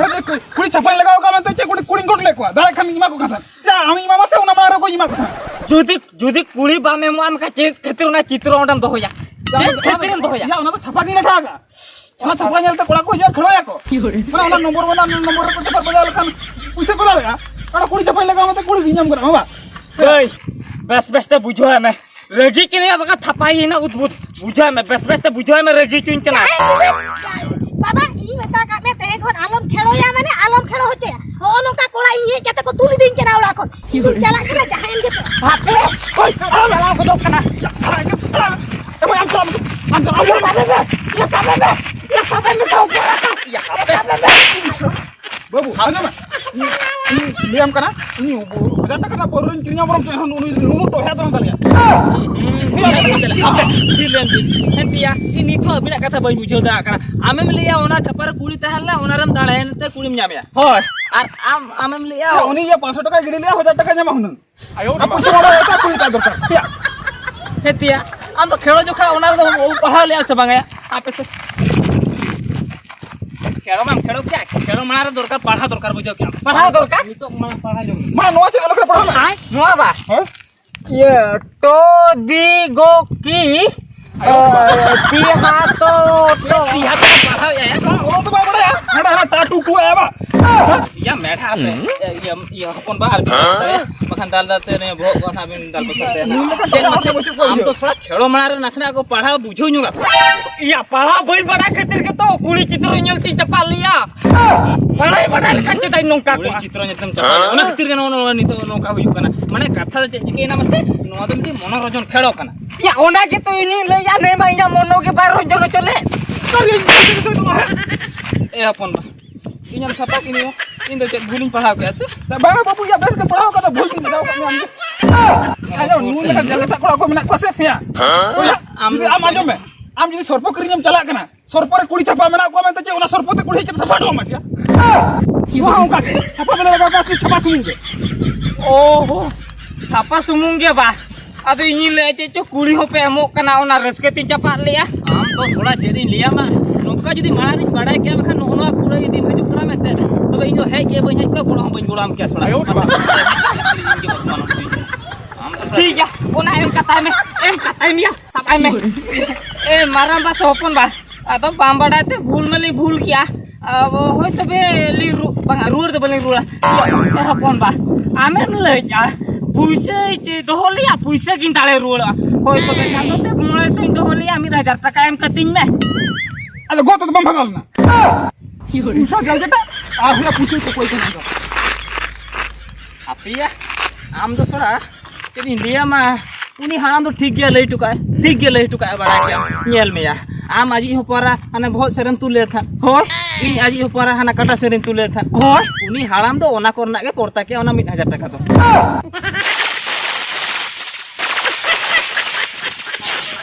ᱚᱸᱰᱮ ᱡᱮ ᱠᱩᱲᱤ ᱪᱷᱟᱯᱟᱧ ᱞᱟᱜᱟᱣ ᱠᱟᱜ ᱢᱮᱱᱛᱮ ᱪᱮᱫ ᱠᱩᱲᱤ, ᱠᱩᱲᱤᱧ ᱜᱚᱴ ᱞᱮᱫ ᱠᱚᱣᱟ? ᱫᱟᱲᱮ ᱠᱷᱟᱱ ᱤᱧ ᱮᱢᱟ ᱠᱚ ᱠᱟᱱ ᱛᱟᱦᱮᱸᱫ᱾ ᱪᱮᱫᱟᱜ ᱟᱢᱤᱧ ᱮᱢᱟᱢᱟ ᱥᱮ ᱚᱱᱟ ᱢᱟᱲᱟᱝ ᱨᱮ ᱚᱠᱚᱭᱤᱧ ᱮᱢᱟ ᱠᱚ ᱛᱟᱦᱮᱸᱫ? ᱡᱩᱫᱤ, ᱡᱩᱫᱤ ᱠᱩᱲᱤ ᱵᱟᱢ ᱮᱢᱚᱜᱼᱟ, ᱮᱱᱠᱷᱟᱱ ᱪᱮᱫ ᱠᱷᱟᱹᱛᱤᱨ ᱚᱱᱟ ᱪᱤᱛᱨᱚ ᱚᱸᱰᱮᱢ ᱫᱚᱦᱚᱭᱟ? ᱪᱮᱫ ᱠᱷᱟᱹᱛᱤᱨᱮᱢ ᱫᱚᱦᱚᱭᱟ? ᱭᱟ, ᱚᱱᱟ ᱫᱚ ᱪᱷᱟᱯᱟ ᱜᱤᱧ ᱞᱟᱴᱷᱟ ᱟᱠᱟᱜᱼᱟ᱾ ᱚᱱᱟ ᱪᱷᱟᱯᱟ ᱧᱮᱞᱛᱮ ᱠᱚᱲᱟ ᱠᱚ ᱦᱤᱡᱩᱜᱼᱟ, ᱠᱷᱮᱲᱚᱭᱟᱠᱚ᱾ ᱢᱟᱱᱮ ᱚᱱᱟ ᱱᱚᱢᱵᱚᱨ ᱵᱟᱱᱟ ᱱᱚᱢᱵᱚᱨ ᱨᱮᱠᱚ ᱪᱟᱯᱟᱫ ᱵᱟᱡᱟᱣ ᱞᱮᱠᱷᱟᱱ ᱯᱩᱭᱥᱟᱹ ᱠᱚ ᱫᱟᱲᱮᱭᱟᱜᱼᱟ᱾ ᱚᱱᱟ ᱠᱩᱲᱤ ᱪᱷᱟᱯᱟᱧ ᱞᱟᱜᱟᱣ ᱢᱮᱱᱛᱮ ᱠᱩᱲᱤ ᱜᱤᱧ ᱧᱟᱢ ᱠᱟᱱᱟ, ᱵᱟᱵᱟ᱾ ᱮᱭ, ᱵᱮᱥ ᱵᱮᱥ ᱛᱮ ᱵᱩᱡᱷᱟᱹᱣ ᱢᱮ᱾ ᱨᱟᱹᱜᱤ ᱠᱟᱹᱱᱟᱹᱧ ᱵᱟᱠᱷᱟᱱ ᱛᱷᱟᱯᱟᱭᱮᱱᱟ ᱩᱫᱵᱩᱫ᱾ ᱵᱩᱡᱷᱟᱹᱣ ᱢᱮ, ᱵᱮᱥ ᱵᱮᱥ ᱛᱮ ᱵᱩᱡᱷᱟᱹᱣ ᱢᱮ, ᱨᱟᱹᱜᱤ ᱦᱚᱪᱚᱧ ᱠᱟᱱᱟ᱾ ᱵᱟᱵᱟ, ᱤᱧ ᱢᱮᱛᱟ ᱟᱞᱚᱢ ᱠᱷᱮᱲᱚᱭᱟ, ᱢᱟᱱᱮ ᱟᱞᱚᱢ ᱠᱷᱮᱲᱚ ᱦᱚᱪᱚᱭᱟ᱾ ᱦᱚᱸᱜᱼᱚ ᱱᱚᱝᱠᱟ ᱠᱚᱲᱟ ᱤᱧ ᱦᱮᱡ ᱠᱟᱛᱮ ᱠᱚ ᱛᱩᱞ ᱤᱫᱤᱧ ᱠᱟᱱᱟ ᱚᱲᱟᱜ ᱠᱷᱚᱱ᱾ ᱤᱧ ᱪᱟᱞᱟᱜ ᱠᱟᱱᱟ, ᱡᱟᱦᱟᱸᱭᱮᱱ ᱜᱮᱯᱮ᱾ ᱦᱟᱯᱮ, ᱦᱳᱭ, ᱟᱞᱚᱢ ᱮᱲᱟᱣ ᱜᱚᱫᱚᱜ ᱠᱟᱱᱟ᱾ ᱮ ᱢᱟᱹᱭ, ᱟᱢ ᱪᱟᱞᱟᱜ ᱢᱮ᱾ ᱟᱢ ᱪᱟᱞᱟᱜ ᱢᱮ᱾ ᱤᱭᱟᱹ, ᱥᱟᱵᱮ ᱢᱮ᱾ ᱤᱭᱟᱹ, ᱥᱟᱵᱮ ᱢᱮ᱾ ᱤᱭᱟᱹ, ᱥᱟᱵᱮ ᱢᱮ᱾ ᱵᱟᱹᱵᱩ, ᱟᱸᱡᱚᱢ ᱢᱮ᱾ ᱤᱧ, ᱤᱧ ᱞᱟᱹᱭᱟᱢ ᱠᱟᱱᱟ, ᱤᱧ ᱦᱟᱡᱟᱨ ᱴᱟᱠᱟ ᱨᱮᱱᱟᱜ ᱯᱟᱹᱣᱨᱟᱹᱧ ᱠᱤᱨᱤᱧᱟ, ᱵᱚᱨᱚᱝ ᱪᱮᱫ ᱦᱚᱸ ᱩᱱᱤ, ᱩᱱᱤ ᱴᱚᱦᱮ ᱫᱚ ᱵᱟᱝ ᱛᱟᱞᱮᱭᱟ᱾ ᱦᱟᱯᱮ, ᱛᱷᱤᱨ ᱞᱮᱱ ᱵᱤᱱ᱾ ᱦᱮᱸ ᱛᱮᱭᱟ, ᱤᱧ ᱱᱤᱛ ᱦᱚᱸ ᱟᱹᱵᱤᱱᱟᱜ ᱠᱟᱛᱷᱟ ᱵᱟᱹᱧ ᱵᱩᱡᱷᱟᱹᱣ ᱫᱟᱲᱮᱭᱟᱜ ᱠᱟᱱᱟ᱾ ᱟᱢᱮᱢ ᱞᱟᱹᱭᱟ ᱚᱱᱟ ᱪᱷᱟᱯᱟ ᱨᱮ ᱠᱩᱲᱤ ᱛᱟᱦᱮᱸ ᱞᱮᱱᱟ, ᱚᱱᱟ ᱨᱮᱢ ᱫᱟᱲᱟᱭᱮᱱ ᱛᱮ ᱠᱩᱲᱤᱢ ᱧᱟᱢᱮᱭᱟ᱾ ᱦᱳᱭ, ᱟᱨ ᱟᱢ, ᱟᱢᱮᱢ ᱞᱟᱹᱭᱟ ᱭᱟ, ᱩᱱᱤ ᱡᱮ ᱯᱟᱸᱪᱥᱚ ᱴᱟᱠᱟᱭ ᱜᱤᱰᱤ ᱞᱮᱜᱼᱟ, ᱦᱟᱡᱟᱨ ᱴᱟᱠᱟ ᱧᱟᱢᱟ ᱦᱩᱱᱟᱹᱝ᱾ ᱟᱨ ᱯᱩᱭᱥᱟᱹ ᱢᱟ ᱵᱟᱭ ᱮᱴᱟᱜ ᱠᱩᱲᱤ ᱛᱟᱭ ᱫᱚᱨᱠᱟᱨ᱾ ᱭᱟ᱾ ᱦᱮᱸ ᱛᱮᱭᱟ, ᱟᱢ ᱫᱚ ᱠᱷᱮᱲᱚ ᱡᱚᱠᱷᱟ ᱚᱱᱟ ᱨᱮᱫᱚ ᱯᱟᱲᱦᱟᱣ ᱞᱮᱜᱼᱟ ᱥᱮ ᱵᱟᱝᱟ? ᱟᱯᱮ ᱥᱮ ᱠᱷᱮᱲᱚ ᱢᱟᱢ ᱠᱷᱮᱲᱚ ᱠᱮᱜᱼᱟ, ᱠᱷᱮᱲᱚ ᱢᱟᱲᱟᱝ ᱨᱮ ᱫᱚᱨᱠᱟᱨ, ᱯᱟᱲᱦᱟᱣ ᱫᱚᱨᱠᱟᱨ, ᱵᱩᱡᱷᱟᱹᱣ ᱠᱮᱜᱼᱟᱢ? ᱯᱟᱲᱦᱟᱣ ᱫᱚᱨᱠᱟᱨ? ᱱᱤᱛᱚᱜ ᱢᱟᱲᱟᱝ ᱯᱟᱲᱦᱟᱣ ᱧᱚᱜ ᱢᱮ᱾ ᱢᱟ, ᱱᱚᱣᱟ ᱪᱮᱫ ᱟᱞᱚ ᱠᱷᱮᱲᱚ ᱯᱟᱲᱦᱟᱣ ᱢᱮ᱾ ᱟᱭ, ᱱᱚᱣᱟ ᱵᱟ᱾ ᱦᱮᱸ? ᱤᱭᱟᱹ, ᱴᱚ ᱫᱤ ᱜᱚ ᱠᱤ, ᱟᱭᱳ ᱵᱟᱵᱟ᱾ ᱟᱨ ᱛᱤ ᱦᱟ ᱛᱚ ᱴᱚ᱾ ᱛᱤ ᱦᱟ ᱛᱚ ᱯᱟᱲᱦᱟᱣ ᱮᱜᱼᱟ᱾ ᱚᱱᱟ ᱫᱚ ᱵᱟᱭ ᱵᱟᱲᱟᱭᱟ᱾ ᱦᱟᱸᱰᱮ ᱦᱟᱱᱟ ᱴᱟ ᱴᱩ ᱴᱩ ᱟᱭᱟ ᱵᱟ᱾ ᱤᱭᱟᱹ ᱢᱮᱰᱷᱟ ᱟᱯᱮ, ᱤᱭᱟᱹ, ᱤᱭᱟᱹ ᱦᱚᱯᱚᱱ ᱵᱟ ᱟᱨ ᱵᱟᱠᱷᱟᱱ ᱫᱟᱞ ᱫᱟᱞ ᱛᱮ ᱱᱤᱭᱟᱹ ᱵᱚᱦᱚᱜ ᱠᱚ ᱱᱟᱜ ᱵᱤᱱ ᱫᱟᱞ ᱯᱚᱥᱟᱜ ᱛᱟᱭᱟ᱾ ᱱᱩᱭ ᱞᱮᱠᱟᱱ ᱪᱮᱫ ᱠᱚᱲᱟ ᱢᱟᱥᱮ ᱦᱚᱲ ᱵᱟᱹᱪᱩᱜ ᱠᱚᱣᱟ ᱟᱢ ᱤᱭᱟᱹ᱾ ᱫᱚ ᱥᱚᱲᱟ ᱠᱷᱮᱲᱚ ᱢᱟᱲᱟᱝ ᱨᱮ ᱱᱟᱥᱮᱱᱟᱜ ᱠᱚ ᱯᱟᱲᱦᱟᱣ ᱵᱩᱡᱷᱟᱹᱣ ᱧᱚᱜᱟ᱾ ᱤᱭᱟᱹ ᱯᱟᱲᱦᱟᱣ ᱵᱟᱹᱧ ᱵᱟᱲᱟᱭ ᱠᱷᱟᱹᱛᱤᱨ ᱜᱮᱛᱚ ᱠᱩᱲᱤ ᱪᱤᱛᱨᱚ ᱧᱮᱞ ᱛᱤᱧ ᱪᱟᱯᱟᱜ ᱞᱮᱭᱟ᱾ ᱵᱟᱲᱟᱭ ᱵᱟᱲᱟᱭ ᱞᱮᱠᱷᱟᱱ ᱪᱮᱫᱟᱜ ᱤᱧ ᱱᱚᱝᱠᱟ ᱠᱩᱲᱤ ᱠᱚᱜᱼᱟ? ᱪᱤᱛᱨᱚ ᱧᱮᱞ ᱛᱮᱢ ᱪᱟᱯᱟᱜ ᱞᱮᱭᱟ᱾ ᱚᱱᱟ ᱠᱷᱟᱹᱛᱤᱨ ᱜᱮ ᱱᱚᱜᱼᱚ ᱱᱚᱣᱟ ᱱᱤᱛᱚᱜ ᱱᱚᱝᱠᱟ ᱦᱩᱭᱩᱜ ᱠᱟᱱᱟ᱾ ᱢᱟᱱᱮ ᱠᱟᱛᱷᱟ ᱫᱚ ᱪᱮᱫ ᱪᱤᱠᱟᱹᱭᱮᱱᱟ ᱢᱟᱥᱮ? ᱱᱚᱣᱟ ᱫᱚ ᱢᱤᱫᱴᱤᱡ ᱢᱚᱱᱳᱨᱚᱧᱡᱚᱱ ᱠᱷᱮᱲᱚ ᱠᱟᱱᱟ᱾ ᱭᱟ, ᱚᱱᱟ ᱜᱮᱛᱚ ᱤᱧᱤᱧ ᱞᱟᱹᱭᱟ, ᱱᱮ ᱢᱟ ᱤᱧᱟᱹᱜ ᱢᱚᱱᱳ ᱜᱮ ᱵᱟᱭ ᱨᱚᱧᱡᱚᱱ ᱦᱚᱪᱚ ᱞᱮ᱾ ᱮ ᱦᱚᱯᱚᱱ ᱵᱟ, ᱤᱧᱮᱢ ᱛᱷᱟᱯᱟ ᱠᱤᱧᱟ? ᱤᱧ ᱫᱚ ᱪᱮᱫ ᱵᱷᱩᱞᱤᱧ ᱯᱟᱲᱦᱟᱣ ᱠᱮᱜᱼᱟ ᱥᱮ? ᱵᱟᱝᱟ ᱵᱟᱹᱵᱩ, ᱭᱟ, ᱵᱮᱥ ᱜᱮ ᱯᱟᱲᱦᱟᱣ ᱠᱟᱫᱟ, ᱵᱷᱩᱞ ᱜᱮᱧ ᱵᱟᱡᱟᱣ ᱠᱟᱜ ᱢᱮᱭᱟ ᱟᱢ ᱫᱚ᱾ ᱟᱫᱚ ᱱᱩᱭ ᱞᱮᱠᱟ ᱡᱟᱞᱮᱴᱟ ᱠᱚᱲᱟ ᱠᱚ ᱢᱮᱱᱟᱜ ᱠᱚᱣᱟ ᱥᱮ, ᱦᱮᱸᱭᱟ? ᱟᱢ ᱡᱩᱫᱤ, ᱟᱢ ᱟᱸᱡᱚᱢ ᱢᱮ, ᱟᱢ ᱡᱩᱫᱤ ᱥᱚᱨᱯᱚ ᱠᱤᱨᱤᱧᱮᱢ ᱪᱟᱞᱟᱜ ᱠᱟᱱᱟ, ᱥᱚᱨᱯᱚ ᱨᱮ ᱠᱩᱲᱤ ᱪᱷᱟᱯᱟ ᱢᱮᱱᱟᱜ ᱠᱚᱣᱟ ᱢᱮᱱᱛᱮ ᱪᱮᱫ ᱚᱱᱟ ᱥᱚᱨᱯᱚ ᱛᱮ ᱠᱩᱲᱤ ᱦᱮᱡ ᱠᱟᱛᱮ ᱥᱟᱯᱷᱟ ᱦᱚᱴᱚ ᱟᱢᱟ ᱥᱮ? ᱱᱚᱣᱟ ᱦᱚᱸ ᱚᱱᱠᱟ ᱜᱮ, ᱪᱷᱟᱯᱟ ᱵᱮᱱᱟᱣ ᱞᱟᱜᱟᱣ ᱠᱚᱣᱟ ᱥᱮ ᱪᱷᱟᱯᱟ ᱥᱩᱢᱩᱝ ᱜᱮ? ᱚᱦᱚ, ᱪᱷᱟᱯᱟ ᱥᱩᱢᱩᱝ ᱜᱮ ᱵᱟ? ᱟᱫᱚ ᱤᱧᱤᱧ ᱞᱟᱹᱭᱟ ᱪᱮᱫ ᱪᱚ ᱠᱩᱲᱤ ᱦᱚᱸᱯᱮ ᱮᱢᱚᱜ ᱠᱟᱱᱟ, ᱚᱱᱟ ᱨᱟᱹᱥᱠᱟᱹ ᱛᱤᱧ ᱪᱟᱯᱟᱫ ᱞᱮᱭᱟ᱾ ᱟᱢ ᱫᱚ ᱛᱷᱚᱲᱟ ᱪᱮᱫ ᱤᱧ ᱞᱟᱹᱭᱟᱢᱟ, ᱱᱚᱝᱠᱟ ᱡᱩᱫᱤ ᱢᱟᱲᱟᱝ ᱨᱤᱧ ᱵᱟᱲᱟᱭ ᱠᱮᱭᱟ, ᱵᱟᱠᱷᱟᱱ ᱱᱚᱜᱼᱚ ᱱᱚᱣᱟ ᱠᱩᱲᱟᱹᱭ ᱤᱫᱤᱢ ᱦᱤᱡᱩᱜ ᱠᱟᱱᱟ ᱢᱮᱱᱛᱮ, ᱛᱚᱵᱮ ᱤᱧ ᱫᱚ ᱦᱮᱡ ᱜᱮ ᱵᱟᱹᱧ ᱦᱮᱡ ᱠᱚᱜᱼᱟ, ᱜᱚᱲᱚ ᱦᱚᱸ ᱵᱟᱹᱧ ᱜᱚᱲᱚ ᱟᱢ ᱠᱮᱭᱟ ᱛᱷᱚᱲᱟ᱾ ᱟᱭᱳ ᱨᱮ ᱵᱟ᱾ ᱟᱢ ᱫᱚ ᱛᱷᱚᱲᱟ ᱴᱷᱤᱠ ᱜᱮᱭᱟ, ᱚᱱᱟ ᱮᱢ ᱠᱟᱛᱟᱭ ᱢᱮ, ᱮᱢ ᱠᱟᱛᱟᱭ ᱢᱮᱭᱟ, ᱥᱟᱵ ᱟᱭ ᱢᱮ᱾ ᱮ ᱢᱟᱨᱟᱝ ᱵᱟ ᱥᱮ ᱦᱚᱯᱚᱱ ᱵᱟ, ᱟᱫᱚ ᱵᱟᱢ ᱵᱟᱰᱟᱭ ᱛᱮ ᱵᱷᱩᱞ ᱢᱟᱞᱤᱧ ᱵᱷᱩᱞ ᱠᱮᱜᱼᱟ᱾ ᱟᱵᱚ ᱦᱳᱭ ᱛᱚᱵᱮ ᱞᱤᱧ ᱨᱩ-, ᱵᱟᱝᱟ, ᱨᱩᱣᱟᱹᱲ ᱫᱚ ᱵᱟᱹᱞᱤᱧ ᱨᱩᱣᱟᱹᱲᱟ᱾ ᱮ ᱦᱚᱯᱚᱱ ᱵᱟ, ᱟᱢᱮᱢ ᱞᱟᱹᱭᱮᱫᱼᱟ ᱯᱩᱭᱥᱟᱹ ᱪᱮ ᱫᱚᱦᱚ ᱞᱮᱭᱟ, ᱯᱩᱭᱥᱟᱹ ᱜᱤᱧ ᱫᱟᱲᱮ ᱨᱩᱣᱟᱹᱲᱚᱜᱼᱟ᱾ ᱦᱳᱭ ᱛᱚᱵᱮ ᱠᱷᱟᱱ ᱫᱚ ᱫᱮ ᱢᱚᱬᱮ ᱥᱚᱧ ᱫᱚᱦᱚ ᱞᱮᱭᱟ, ᱢᱤᱫ ᱦᱟᱡᱟᱨ ᱴᱟᱠᱟ ᱮᱢ ᱠᱟᱹᱛᱤᱧ ᱢᱮ᱾ ᱟᱫᱚ ᱜᱚ ᱛᱮᱫᱚ ᱵᱟᱢ ᱵᱷᱟᱜᱟᱣ ᱞᱮᱱᱟ? ᱩᱥᱟ ᱡᱟᱭᱜᱟᱴᱟ ᱟᱨ ᱦᱩᱭᱟ ᱯᱩᱪᱩ ᱠᱚ ᱠᱚᱭ ᱠᱚ ᱫᱚ᱾ ᱟᱯᱮᱭᱟ, ᱟᱢ ᱫᱚ ᱥᱚᱲᱟ, ᱪᱮᱫ ᱤᱧ ᱞᱟᱹᱭᱟᱢᱟ? ᱩᱱᱤ ᱦᱟᱲᱟᱢ ᱫᱚ ᱴᱷᱤᱠ ᱜᱮᱭᱟ ᱞᱟᱹᱭ ᱦᱚᱴᱚ ᱠᱟᱜᱼᱟᱭ, ᱴᱷᱤᱠ ᱜᱮ ᱞᱟᱹᱭ ᱦᱚᱴᱚ ᱠᱟᱜᱼᱟᱭ, ᱵᱟᱲᱟᱭ ᱜᱮᱭᱟ᱾ ᱧᱮᱞ ᱢᱮᱭᱟ, ᱟᱢ ᱟᱡᱤᱡ ᱦᱚᱯᱚᱱ ᱮᱨᱟ ᱦᱟᱱᱮ ᱵᱚᱦᱚᱜ ᱥᱮᱨᱮᱢ ᱛᱩᱞ ᱞᱮᱫ ᱛᱟᱦᱮᱸᱫ, ᱦᱳᱭ᱾ ᱤᱧ ᱟᱡᱤᱡ ᱦᱚᱯᱚᱱ ᱮᱨᱟ ᱦᱟᱱᱟ ᱠᱟᱴᱟ ᱥᱮᱨᱮᱧ ᱛᱩᱞ ᱞᱮᱫ ᱛᱟᱦᱮᱸᱫ, ᱦᱳᱭ᱾ ᱩᱱᱤ ᱦᱟᱲᱟᱢ ᱫᱚ ᱚᱱᱟ ᱠᱚᱨᱮᱱᱟᱜ ᱜᱮ ᱯᱚᱲᱛᱟ ᱠᱮᱜᱼᱟ, ᱚᱱᱟ ᱢᱤᱫ ᱦᱟᱡᱟᱨ ᱴᱟᱠᱟ ᱫᱚ᱾